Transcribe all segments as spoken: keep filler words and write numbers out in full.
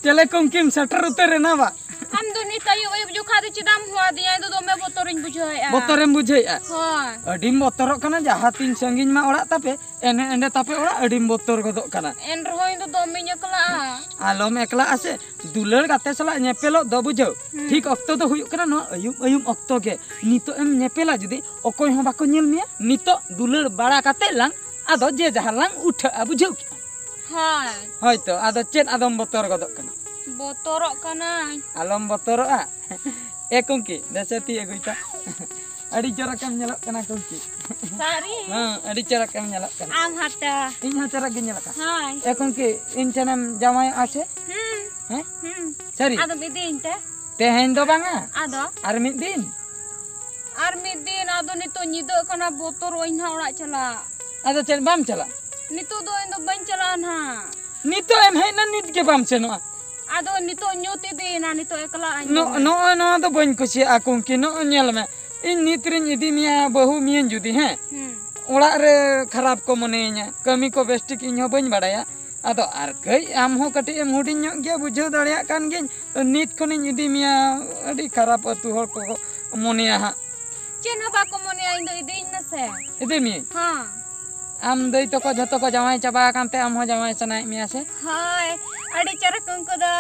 ᱪᱮᱞᱮ ᱠᱚᱝᱠᱤᱢ ᱥᱮᱴᱮᱨ ᱩᱛᱟᱹᱨ ᱮᱱᱟ ᱵᱟ? ᱟᱢ ᱫᱚ ᱱᱤᱛ ᱟᱹᱭᱩᱵ ᱟᱹᱭᱩᱵ ᱡᱚᱠᱷᱟ ᱫᱚ ᱪᱮᱫᱟᱜ ᱮᱢ ᱦᱚᱦᱚ ᱟᱹᱫᱤᱧᱟ? ᱤᱧ ᱫᱚ ᱫᱚᱢᱮ ᱵᱚᱛᱚᱨᱤᱧ ᱵᱩᱡᱷᱟᱹᱣᱮᱫᱼᱟ᱾ ᱵᱚᱛᱚᱨᱮᱢ ᱵᱩᱡᱷᱟᱹᱣᱮᱫᱼᱟ? ᱦᱳᱭ᱾ ᱟᱹᱰᱤᱢ ᱵᱚᱛᱚᱨᱚᱜ ᱠᱟᱱᱟ, ᱡᱟᱦᱟᱸ ᱛᱤᱱ ᱥᱟᱺᱜᱤᱧ ᱢᱟ ᱚᱲᱟᱜ ᱛᱟᱯᱮ, ᱮᱱᱮ ᱮᱸᱰᱮ ᱛᱟᱯᱮ ᱚᱲᱟᱜ, ᱟᱹᱰᱤᱢ ᱵᱚᱛᱚᱨ ᱜᱚᱫᱚᱜ ᱠᱟᱱᱟ᱾ ᱮᱱ ᱨᱮᱦᱚᱸ ᱤᱧ ᱫᱚ ᱫᱚᱢᱮᱧ ᱮᱠᱞᱟᱜᱼᱟ᱾ ᱟᱞᱚᱢ ᱮᱠᱞᱟᱜᱼᱟ ᱥᱮ, ᱫᱩᱞᱟᱹᱲ ᱜᱟᱛᱮ ᱥᱟᱞᱟᱜ ᱧᱮᱯᱮᱞᱚᱜ ᱫᱚ ᱵᱩᱡᱷᱟᱹᱣ᱾ ᱦᱩᱸ᱾ ᱴᱷᱤᱠ ᱚᱠᱛᱚ ᱫᱚ ᱦᱩᱭᱩᱜ ᱠᱟᱱᱟ ᱱᱚᱣᱟ ᱟᱹᱭᱩᱵ ᱟᱹᱭᱩᱵ ᱚᱠᱛᱚ ᱜᱮ᱾ ᱱᱤᱛᱚᱜ ᱮᱢ ᱧᱮᱯᱮᱞᱟ ᱡᱩᱫᱤ, ᱚᱠᱚᱭ ᱦᱚᱸ ᱵᱟᱠᱚ ᱧᱮᱞ ᱢᱮᱭᱟ᱾ ᱱᱤᱛᱚᱜ ᱫᱩᱞᱟᱹᱲ ᱵᱟᱲᱟ ᱠᱟᱛᱮ ᱞᱟᱝ ᱟᱫᱚ ᱡᱮ ᱡᱟᱦᱟᱸ ᱞᱟᱝ ᱩᱴᱷᱟᱹᱜᱼᱟ, ᱵᱩᱡᱷᱟᱹᱣ ᱠᱮᱜᱼᱟ? ᱦᱳᱭ᱾ ᱦᱳᱭᱛᱚ, ᱟᱫᱚ ᱪᱮᱫ ᱟᱫᱚᱢ ᱵᱚᱛᱚᱨ ᱜᱚᱫᱚᱜ ᱠᱟᱱᱟ? ᱵᱚᱛᱚᱨᱚᱜ ᱠᱟᱱᱟᱧ᱾ ᱟᱞᱚᱢ ᱵᱚᱛᱚᱨᱚᱜᱼᱟ᱾ ᱮ ᱠᱩᱝᱠᱤ, ᱫᱮᱥᱮ ᱛᱤ ᱟᱹᱜᱩᱭ ᱛᱟ᱾ ᱟᱹᱰᱤ ᱪᱚᱨᱚᱠᱮᱢ ᱧᱮᱞᱚᱜ ᱠᱟᱱᱟ ᱠᱩᱝᱠᱤ᱾ ᱥᱟᱹᱨᱤ? ᱦᱮᱸ, ᱟᱹᱰᱤ ᱪᱚᱨᱚᱠᱮᱢ ᱧᱮᱞᱚᱜ ᱠᱟᱱᱟ᱾ ᱟᱢ ᱦᱟᱛᱟ᱾ ᱤᱧ ᱦᱚᱸ ᱪᱚᱨᱚᱠ ᱜᱤᱧ ᱧᱮᱞᱚᱜ ᱠᱟᱱᱟ᱾ ᱦᱳᱭ᱾ ᱮ ᱠᱩᱝᱠᱤ, ᱤᱧ ᱴᱷᱮᱱᱮᱢ ᱡᱟᱶᱟᱭᱚᱜᱼᱟ ᱥᱮ? ᱦᱩᱸ᱾ ᱦᱮᱸ? ᱦᱩᱸ᱾ ᱥᱟᱹᱨᱤ? ᱟᱫᱚᱢ ᱤᱫᱤᱭᱤᱧ ᱛᱮ? ᱛᱮᱦᱮᱧ ᱫᱚ ᱵᱟᱝᱟ᱾ ᱟᱫᱚ? ᱟᱨ ᱢᱤᱫ ᱫᱤᱱ᱾ ᱟᱨ ᱢᱤᱫ ᱫᱤᱱ, ᱟᱫᱚ ᱱᱤᱛᱚᱜ ᱧᱤᱫᱟᱹᱜ ᱠᱟᱱᱟ, ᱵᱚᱛᱚᱨᱚᱜ ᱟᱹᱧ ᱱᱟᱦᱟᱜ ᱚᱲᱟᱜ ᱪᱟᱞᱟᱜ᱾ ᱟᱫᱚ ᱪᱮᱫ ᱵᱟᱢ ᱪᱟᱞᱟᱜ? ᱱᱤᱛᱚᱜ ᱫᱚ ᱤᱧ ᱫᱚ ᱵᱟᱹᱧ ᱪᱟᱞᱟᱜᱼᱟ ᱱᱟᱦᱟᱜ᱾ ᱱᱤᱛᱚᱜ ᱮᱢ ᱦᱮᱡ ᱮᱱᱟ, ᱱᱤᱛ ᱜᱮ ᱵᱟᱢ ᱥᱮᱱᱚᱜᱼᱟ? ᱟᱫᱚ ᱱᱤᱛᱚᱜ ᱧᱩᱛ ᱤᱫᱤᱭᱮᱱᱟ, ᱱᱤᱛᱚᱜ ᱮᱠᱞᱟ ᱟᱹᱧ ᱱᱚ-, ᱫᱚᱢᱮ᱾ ᱱᱚᱜᱼᱚᱭ ᱱᱚᱣᱟ ᱫᱚ ᱵᱟᱹᱧ ᱠᱩᱥᱤᱭᱟᱜᱼᱟ ᱠᱩᱝᱠᱤ, ᱱᱚᱜᱼᱚᱭ ᱧᱮᱞ ᱢᱮ, ᱤᱧ ᱱᱤᱛ ᱨᱤᱧ ᱤᱫᱤ ᱢᱮᱭᱟ ᱵᱟᱹᱦᱩ ᱢᱤᱭᱟᱹᱧ ᱡᱩᱫᱤ, ᱦᱮᱸ? ᱦᱩᱸ᱾ ᱚᱲᱟᱜ ᱨᱮ ᱠᱷᱟᱨᱟᱯ ᱠᱚ ᱢᱚᱱᱮᱭᱤᱧᱟ, ᱠᱟᱹᱢᱤ ᱠᱚ ᱵᱮᱥ ᱴᱷᱤᱠ ᱤᱧ ᱦᱚᱸ ᱵᱟᱹᱧ ᱵᱟᱲᱟᱭᱟ᱾ ᱟᱫᱚ ᱟᱨ ᱠᱟᱹᱡ ᱟᱢ ᱦᱚᱸ ᱠᱟᱹᱴᱤᱡ ᱮᱢ ᱦᱩᱰᱤᱧ ᱧᱚᱜ ᱜᱮᱭᱟ, ᱵᱩᱡᱷᱟᱹᱣ ᱫᱟᱲᱮᱭᱟᱜ ᱠᱟᱱ ᱜᱤᱭᱟᱹᱧ᱾ ᱛᱚ ᱱᱤᱛ ᱠᱷᱚᱱᱤᱧ ᱤᱫᱤ ᱢᱮᱭᱟ, ᱟᱹᱰᱤ ᱠᱷᱟᱨᱟᱯ ᱟᱹᱛᱩ ᱦᱚᱲ ᱠᱚ ᱢᱚᱱᱮᱭᱟ ᱦᱟᱸᱜ᱾ ᱪᱮᱫ ᱦᱚᱸ ᱵᱟᱠᱚ ᱢᱚᱱᱮᱭᱟ, ᱤᱧ ᱫᱚ ᱤᱫᱤᱭᱤᱧ ᱢᱮᱥᱮ᱾ ᱤᱫᱤ ᱢᱤᱭᱟᱹᱧ? ᱦᱚᱸ᱾ ᱟᱢ ᱫᱟᱹᱭ ᱛᱟᱠᱚ ᱡᱷᱚᱛᱚ ᱠᱚ ᱡᱟᱶᱟᱭ ᱪᱟᱵᱟ ᱟᱠᱟᱱ ᱛᱮ ᱟᱢ ᱦᱚᱸ ᱡᱟᱶᱟᱭ ᱥᱟᱱᱟᱭᱮᱫ ᱢᱮᱭᱟ ᱥᱮ? ᱦᱳᱭ, ᱟᱹᱰᱤ ᱪᱚᱨᱚᱠ ᱩᱱᱠᱩ ᱫᱚ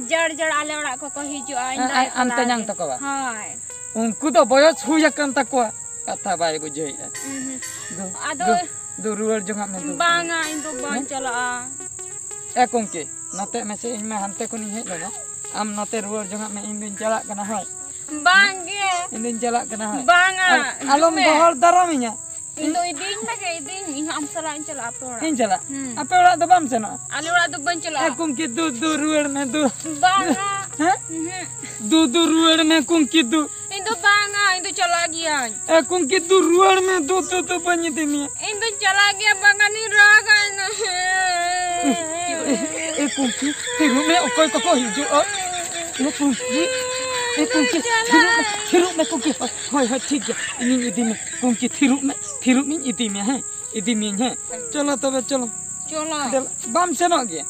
ᱡᱟᱲ ᱡᱟᱲ ᱟᱞᱮ ᱚᱲᱟᱜ ᱠᱚᱠᱚ ᱦᱤᱡᱩᱜᱼᱟ, ᱤᱧ ᱫᱚ ᱟᱢ ᱮᱠᱞᱟ ᱛᱮᱧᱟᱝ ᱜᱮ᱾ ᱛᱟᱠᱚ ᱵᱟ? ᱦᱳᱭ᱾ ᱩᱱᱠᱩ ᱫᱚ ᱵᱚᱭᱚᱥ ᱦᱩᱭ ᱟᱠᱟᱱ ᱛᱟᱠᱚᱣᱟ, ᱠᱟᱛᱷᱟ ᱵᱟᱭ ᱵᱩᱡᱷᱟᱹᱣᱮᱫᱼᱟ᱾ ᱩᱸᱦᱩᱸ᱾ ᱫᱩ, ᱟᱫᱚ ᱫᱩ, ᱫᱩ, ᱨᱩᱣᱟᱹᱲ ᱡᱚᱝᱟᱜ ᱢᱮ, ᱫᱩ᱾ ᱵᱟᱝᱟ, ᱤᱧ ᱫᱚ ᱵᱟᱹᱧ ᱦᱮᱸ? ᱪᱟᱞᱟᱜᱼᱟ᱾ ᱮ ᱠᱚᱝᱠᱤ, ᱱᱚᱛᱮ ᱢᱮᱥᱮ, ᱤᱧ ᱢᱟ ᱦᱟᱱᱛᱮ ᱠᱷᱚᱱᱤᱧ ᱦᱮᱡ ᱞᱮᱱᱟ, ᱟᱢ ᱱᱚᱛᱮ ᱨᱩᱣᱟᱹᱲ ᱡᱚᱝᱟᱜ ᱢᱮ, ᱤᱧ ᱫᱩᱧ ᱪᱟᱞᱟᱜ ᱠᱟᱱᱟ, ᱦᱳᱭ᱾ ᱵᱟᱝᱜᱮ᱾ ᱤᱧ ᱫᱩᱧ ᱪᱟᱞᱟᱜ ᱠᱟᱱᱟ, ᱦᱳᱭ᱾ ᱵᱟᱝᱟ, ᱟᱨ ᱟᱞᱚᱢ ᱦᱤᱡᱩᱜ ᱢᱮ᱾ ᱜᱚᱦᱚᱲ ᱫᱟᱨᱟᱢᱤᱧᱟ᱾ ᱤᱧ ᱫᱚ ᱤᱫᱤᱭᱤᱧ ᱢᱮᱜᱮ, ᱤᱫᱤᱭᱤᱧ ᱢᱮ, ᱤᱧ ᱦᱚᱸ ᱟᱢ ᱥᱟᱞᱟᱜ ᱤᱧ ᱪᱟᱞᱟᱜᱼᱟ ᱟᱯᱮ ᱚᱲᱟᱜ᱾ ᱤᱧ ᱪᱟᱞᱟᱜ? ᱦᱩᱸ᱾ ᱟᱯᱮ ᱚᱲᱟᱜ ᱫᱚ ᱵᱟᱢ ᱥᱮᱱᱚᱜᱼᱟ? ᱟᱞᱮ ᱚᱲᱟᱜ ᱫᱚ ᱵᱟᱹᱧ ᱪᱟᱞᱟᱜᱼᱟ᱾ ᱮ ᱠᱩᱝᱠᱤ, ᱫᱩ, ᱫᱩ, ᱨᱩᱣᱟᱹᱲ ᱢᱮ, ᱫᱩ᱾ ᱵᱟᱝᱟ᱾ ᱦᱮᱸ? ᱩᱸᱦᱩᱸ᱾ ᱫᱩ, ᱫᱩ, ᱨᱩᱣᱟᱹᱲ ᱢᱮ, ᱠᱩᱝᱠᱤ, ᱫᱩ᱾ ᱤᱧ ᱫᱚ ᱵᱟᱝᱟ, ᱤᱧ ᱫᱚ ᱪᱟᱞᱟᱜ ᱜᱤᱭᱟᱹᱧ᱾ ᱮ ᱠᱩᱝᱠᱤ, ᱫᱩ, ᱨᱩᱣᱟᱹᱲ ᱢᱮ, ᱫᱩ, ᱫᱩ, ᱫᱩ, ᱵᱟᱹᱧ ᱤᱫᱤ ᱢᱮᱭᱟ᱾ ᱤᱧ ᱫᱚᱧ ᱪᱟᱞᱟᱜ ᱜᱮᱭᱟ, ᱵᱟᱝᱟ ᱱᱤᱧ ᱨᱟᱜᱟ ᱤᱧ ᱫᱚ᱾ ᱮ, ᱮ, ᱮ ᱠᱩᱝᱠᱤ, ᱛᱷᱤᱨᱚᱜ ᱢᱮ, ᱚᱠᱚᱭ ᱠᱚᱠᱚ ᱦᱤᱡᱩᱜᱼᱟ? ᱮ ᱠᱩᱝᱠᱤ, ᱮ ᱠᱩᱝᱠᱤ, ᱤᱧ ᱫᱚᱧ ᱛᱷᱤᱨᱚᱜ ᱢᱮ, ᱪᱟᱞᱟᱜᱼᱟ᱾ ᱛᱷᱤᱨᱚᱜ ᱢᱮ, ᱠᱩᱝᱠᱤ᱾ ᱦᱳᱭ, ᱦᱳᱭ, ᱦᱳᱭ, ᱴᱷᱤᱠ ᱜᱮᱭᱟ, ᱤᱧᱤᱧ ᱤᱫᱤ ᱢᱮ, ᱠᱩᱝᱠᱤ, ᱛᱷᱤᱨᱚᱜ ᱢᱮ, ᱛᱷᱤᱨᱚᱜ ᱢᱮᱧ ᱤᱫᱤ ᱢᱮᱭᱟ, ᱦᱮᱸ, ᱤᱫᱤ ᱢᱤᱭᱟᱹᱧ, ᱦᱮᱸ᱾ ᱪᱚᱞᱚ ᱛᱚᱵᱮ, ᱪᱚᱞᱚ᱾ ᱪᱚᱞᱚ᱾ ᱫᱮᱞᱟ, ᱵᱟᱢ ᱥᱮᱱᱚᱜ ᱜᱮᱭᱟ?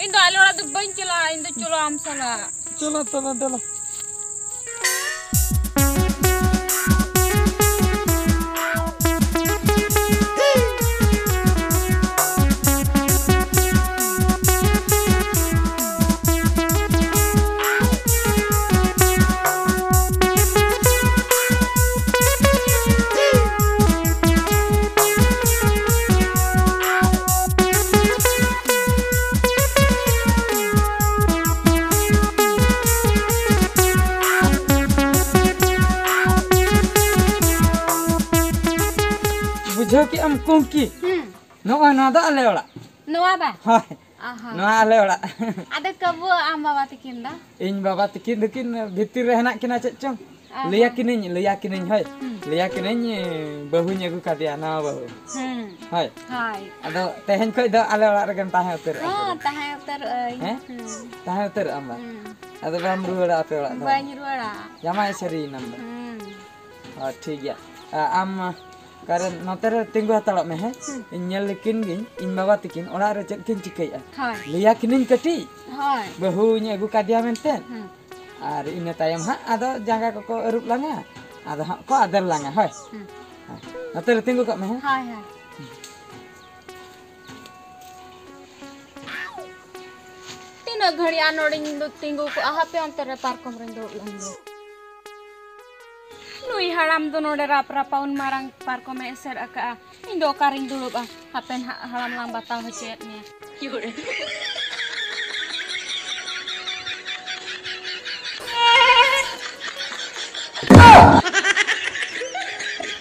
ᱤᱧ ᱫᱚ ᱟᱞᱮ ᱚᱲᱟᱜ ᱫᱚ ᱵᱟᱹᱧ ᱪᱟᱞᱟᱜᱼᱟ, ᱤᱧ ᱫᱚ ᱪᱚᱞᱚ ᱟᱢ ᱥᱟᱞᱟᱜ᱾ ᱪᱚᱞᱚ ᱛᱚᱵᱮ, ᱫᱮᱞᱟ᱾ ᱵᱩᱡᱷᱟᱹᱣ ᱠᱮᱜ ᱟᱢ ᱠᱩᱝᱠᱤ? ᱦᱩᱸ᱾ ᱱᱚᱜᱼᱚᱭ ᱱᱚᱣᱟ ᱫᱚ ᱟᱞᱮ ᱚᱲᱟᱜ᱾ ᱱᱚᱣᱟ ᱵᱟ? ᱦᱳᱭ᱾ ᱟᱦᱟ᱾ ᱱᱚᱣᱟ ᱟᱞᱮ ᱚᱲᱟᱜ᱾ ᱟᱫᱚ ᱠᱟᱵᱩ ᱟᱢ ᱵᱟᱵᱟ ᱛᱟᱹᱠᱤᱱ ᱫᱚ? ᱤᱧ ᱵᱟᱵᱟ ᱛᱟᱹᱠᱤᱱ ᱫᱚᱠᱤᱱ ᱵᱷᱤᱛᱤᱨ ᱨᱮ ᱦᱮᱱᱟᱜ ᱠᱤᱱᱟ ᱪᱮᱫ ᱪᱚᱝ᱾ ᱟᱦᱟ᱾ ᱞᱟᱹᱭᱟ ᱠᱤᱱᱟᱹᱧ, ᱞᱟᱹᱭᱟ ᱠᱤᱱᱟᱹᱧ, ᱦᱳᱭ᱾ ᱦᱩᱸ᱾ ᱞᱟᱹᱭᱟ ᱠᱤᱱᱟᱹᱧ, ᱵᱟᱹᱦᱩᱧ ᱟᱹᱜᱩ ᱠᱟᱫᱮᱭᱟ, ᱱᱟᱣᱟ ᱵᱟᱹᱦᱩ᱾ ᱦᱩᱸ᱾ ᱦᱳᱭ᱾ ᱦᱳᱭ᱾ ᱟᱫᱚ ᱛᱮᱦᱮᱧ ᱠᱷᱚᱡ ᱫᱚ ᱟᱞᱮ ᱚᱲᱟᱜ ᱨᱮᱜᱮᱢ ᱛᱟᱦᱮᱸ ᱩᱛᱟᱹᱨᱚᱜᱼᱟ᱾ ᱦᱚᱸ, ᱛᱟᱦᱮᱸ ᱩᱛᱟᱹᱨᱚᱜ ᱟᱹᱧ᱾ ᱦᱮᱸ? ᱦᱩᱸ᱾ ᱛᱟᱦᱮᱸ ᱩᱛᱟᱹᱨᱚᱜ ᱟᱢ ᱵᱟ? ᱦᱩᱸ᱾ ᱟᱫᱚ ᱵᱟᱢ ᱨᱩᱣᱟᱹᱲᱟ ᱟᱯᱮ ᱚᱲᱟᱜ ᱫᱚ? ᱵᱟᱹᱧ ᱨᱩᱣᱟᱹᱲᱟ᱾ ᱡᱟᱢᱟᱭ ᱥᱟᱹᱨᱤᱭᱮᱱᱟᱢ ᱫᱚ? ᱦᱩᱸ᱾ ᱚ, ᱴᱷᱤᱠ ᱜᱮᱭᱟ᱾ ᱟ-, ᱟᱢ, ᱚᱠᱟᱨᱮ ᱱᱚᱛᱮ ᱨᱮ ᱛᱤᱸᱜᱩ ᱦᱟᱛᱟᱲᱚᱜ ᱢᱮ, ᱦᱮᱸ? ᱦᱩᱸ᱾ ᱤᱧ ᱧᱮᱞ ᱞᱮᱠᱤᱱ ᱜᱤᱧ, ᱤᱧ ᱵᱟᱵᱟ ᱛᱟᱹᱠᱤᱱ ᱚᱲᱟᱜ ᱨᱮ ᱪᱮᱫ ᱠᱤᱱ ᱪᱤᱠᱟᱹᱭᱮᱫᱼᱟ᱾ ᱦᱳᱭ᱾ ᱞᱟᱹᱭᱟ ᱠᱤᱱᱟᱹᱧ ᱠᱟᱹᱴᱤᱡ, ᱦᱳᱭ᱾ ᱵᱟᱹᱦᱩᱧ ᱟᱹᱜᱩ ᱠᱟᱫᱮᱭᱟ ᱢᱮᱱᱛᱮ᱾ ᱦᱩᱸ᱾ ᱟᱨ ᱤᱱᱟᱹ ᱛᱟᱭᱚᱢ ᱦᱟᱸᱜ ᱟᱫᱚ ᱡᱟᱸᱜᱟ ᱠᱚᱠᱚ ᱟᱹᱨᱩᱵ ᱞᱟᱝᱟ, ᱟᱫᱚ ᱦᱟᱸᱜ ᱠᱚ ᱟᱫᱮᱨ ᱞᱟᱝᱟ, ᱦᱳᱭ᱾ ᱦᱩᱸ᱾ ᱦᱮᱸ᱾ ᱱᱚᱛᱮ ᱨᱮ ᱛᱤᱸᱜᱩ ᱠᱟᱜ ᱢᱮ, ᱦᱮᱸ? ᱦᱳᱭ, ᱦᱳᱭ᱾ ᱛᱤᱱᱟᱹᱜ ᱜᱷᱟᱹᱲᱤᱡ ᱟᱨ ᱱᱚᱰᱮᱧ ᱫᱚ ᱛᱤᱸᱜᱩ ᱠᱚᱜᱼᱟ? ᱦᱟᱯᱮ ᱚᱱᱛᱮ ᱨᱮ ᱯᱟᱨᱠᱚᱢ ᱨᱮᱧ ᱫᱩᱲᱩᱵ ᱞᱮᱱ ᱜᱮ᱾ ᱱᱩᱭ ᱦᱟᱲᱟᱢ ᱫᱚ ᱱᱚᱰᱮ ᱨᱟᱯ ᱨᱟᱯᱟ ᱩᱱ ᱢᱟᱨᱟᱝ ᱯᱟᱨᱠᱚᱢᱮ ᱮᱥᱮᱫ ᱟᱠᱟᱫᱼᱟ᱾ ᱤᱧ ᱫᱚ ᱚᱠᱟᱨᱤᱧ ᱫᱩᱲᱩᱵᱼᱟ? ᱦᱟᱯᱮ ᱱᱟᱦᱟᱜ ᱦᱟᱲᱟᱢ ᱞᱟᱝ ᱵᱟᱛᱟᱣ ᱦᱚᱪᱚᱭᱮᱫ ᱢᱮᱭᱟ᱾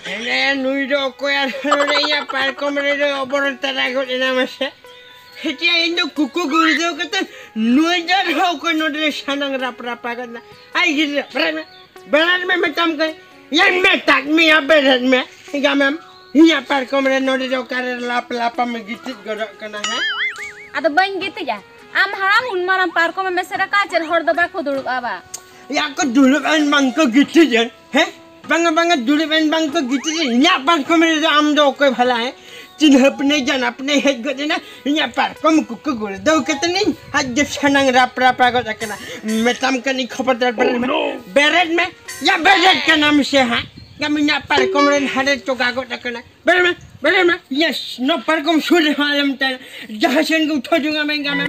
ᱮᱱᱮ, ᱱᱩᱭ ᱫᱚ ᱚᱠᱚᱭ ᱟᱨ ᱱᱚᱰᱮ ᱤᱧᱟᱹᱜ ᱯᱟᱨᱠᱚᱢ ᱨᱮᱫᱚ ᱚᱵᱚᱨ ᱛᱟᱨᱟ ᱜᱚᱫ ᱮᱱᱟ ᱢᱟᱥᱮ? ᱦᱮᱸ ᱪᱮ, ᱤᱧ ᱫᱚ ᱠᱩᱠᱩ ᱜᱩᱲᱫᱟᱹᱣ ᱠᱟᱛᱮ ᱱᱩᱭ ᱫᱚ ᱟᱨᱦᱚᱸ ᱚᱠᱚᱭ ᱱᱚᱰᱮ ᱥᱟᱱᱟᱝ ᱨᱟᱯ ᱨᱟᱯᱟ ᱜᱚᱫ ᱮᱱᱟ? ᱟᱭ ᱜᱤᱫᱽᱨᱟᱹ, ᱵᱮᱨᱮᱫ ᱢᱮ, ᱵᱮᱨᱮᱫ ᱢᱮ ᱢᱮᱛᱟᱢ ᱠᱟᱱ᱾ ᱭᱟᱧ ᱢᱮᱛᱟᱫ ᱢᱮᱭᱟ, ᱵᱮᱨᱮᱫ ᱢᱮ᱾ ᱜᱟᱢᱮᱢ, ᱤᱧᱟᱹᱜ ᱯᱟᱨᱠᱚᱢ ᱨᱮ ᱱᱚᱰᱮ ᱫᱚ ᱚᱠᱟᱨᱮ ᱞᱟᱯ ᱞᱟᱯᱟᱢ ᱜᱤᱛᱤᱡ ᱜᱚᱫᱚᱜ ᱠᱟᱱᱟ, ᱦᱮᱸ? ᱟᱫᱚ ᱵᱟᱹᱧ ᱜᱤᱛᱤᱡᱟ᱾ ᱟᱢ ᱦᱟᱲᱟᱢ ᱩᱱ ᱢᱟᱨᱟᱝ ᱯᱟᱨᱠᱚᱢ ᱮᱢ ᱮᱥᱮᱫ ᱟᱠᱟᱫᱼᱟ, ᱪᱮᱫ ᱦᱚᱲ ᱫᱚ ᱵᱟᱠᱚ ᱫᱩᱲᱩᱵᱼᱟ ᱵᱟ? ᱭᱟ ᱠᱚ ᱫᱩᱲᱩᱵ ᱮᱱ ᱵᱟᱝ ᱠᱚ ᱜᱤᱛᱤᱡ ᱮᱱ, ᱦᱮᱸ? ᱵᱟᱝᱟ, ᱵᱟᱝᱟ, ᱫᱩᱲᱩᱵ ᱮᱱ ᱵᱟᱝ ᱠᱚ ᱜᱤᱛᱤᱡ ᱮᱱ᱾ ᱤᱧᱟᱹᱜ ᱯᱟᱨᱠᱚᱢ ᱨᱮᱫᱚ ᱟᱢ ᱫᱚ ᱚᱠᱚᱭ ᱵᱷᱟᱞᱟ, ᱦᱮᱸ? ᱛᱤᱱ ᱦᱟᱹᱯᱱᱮ ᱡᱟᱱ ᱟᱯᱱᱮ ᱦᱮᱡ ᱜᱚᱫ ᱮᱱᱟ, ᱤᱧᱟᱹᱜ ᱯᱟᱨᱠᱚᱢ ᱠᱩᱠᱩ ᱜᱩᱲᱫᱟᱹᱣ ᱠᱟᱛᱮᱱᱤᱧ ᱦᱟᱡ ᱡᱮ ᱥᱟᱱᱟᱝ ᱨᱟᱯ ᱨᱟᱯᱟ ᱜᱚᱫ ᱟᱠᱟᱱᱟ᱾ ᱢᱮᱛᱟᱢ ᱠᱟᱹᱱᱟᱹᱧ ᱠᱷᱚᱵᱚᱨᱫᱟᱨ ᱵᱮᱨᱮᱫ ᱢᱮ, ᱵᱮᱨᱮᱫ ᱢᱮ, ᱭᱟ ᱵᱮᱨᱮᱫ ᱠᱟᱱᱟᱢ ᱥᱮ ᱦᱟᱸᱜ? ᱜᱟᱢ ᱤᱧᱟᱹᱜ ᱯᱟᱨᱠᱚᱢ ᱨᱮᱱ ᱦᱟᱰᱮ ᱪᱚᱜᱟ ᱜᱚᱫ ᱟᱠᱟᱱᱟ᱾ ᱵᱮᱨᱮᱫ ᱢᱮ, ᱵᱮᱨᱮᱫ ᱢᱮ, ᱤᱧᱟᱹᱜ ᱱᱚᱣᱟ ᱯᱟᱨᱠᱚᱢ ᱥᱩᱨ ᱨᱮᱦᱚᱸ ᱟᱞᱚᱢ ᱛᱟᱦᱮᱱᱟ᱾ ᱡᱟᱦᱟᱸ ᱥᱮᱱ ᱜᱮ ᱩᱴᱷᱟᱹᱣ ᱡᱚᱝ ᱟᱢᱮ ᱜᱟᱢᱮᱢ᱾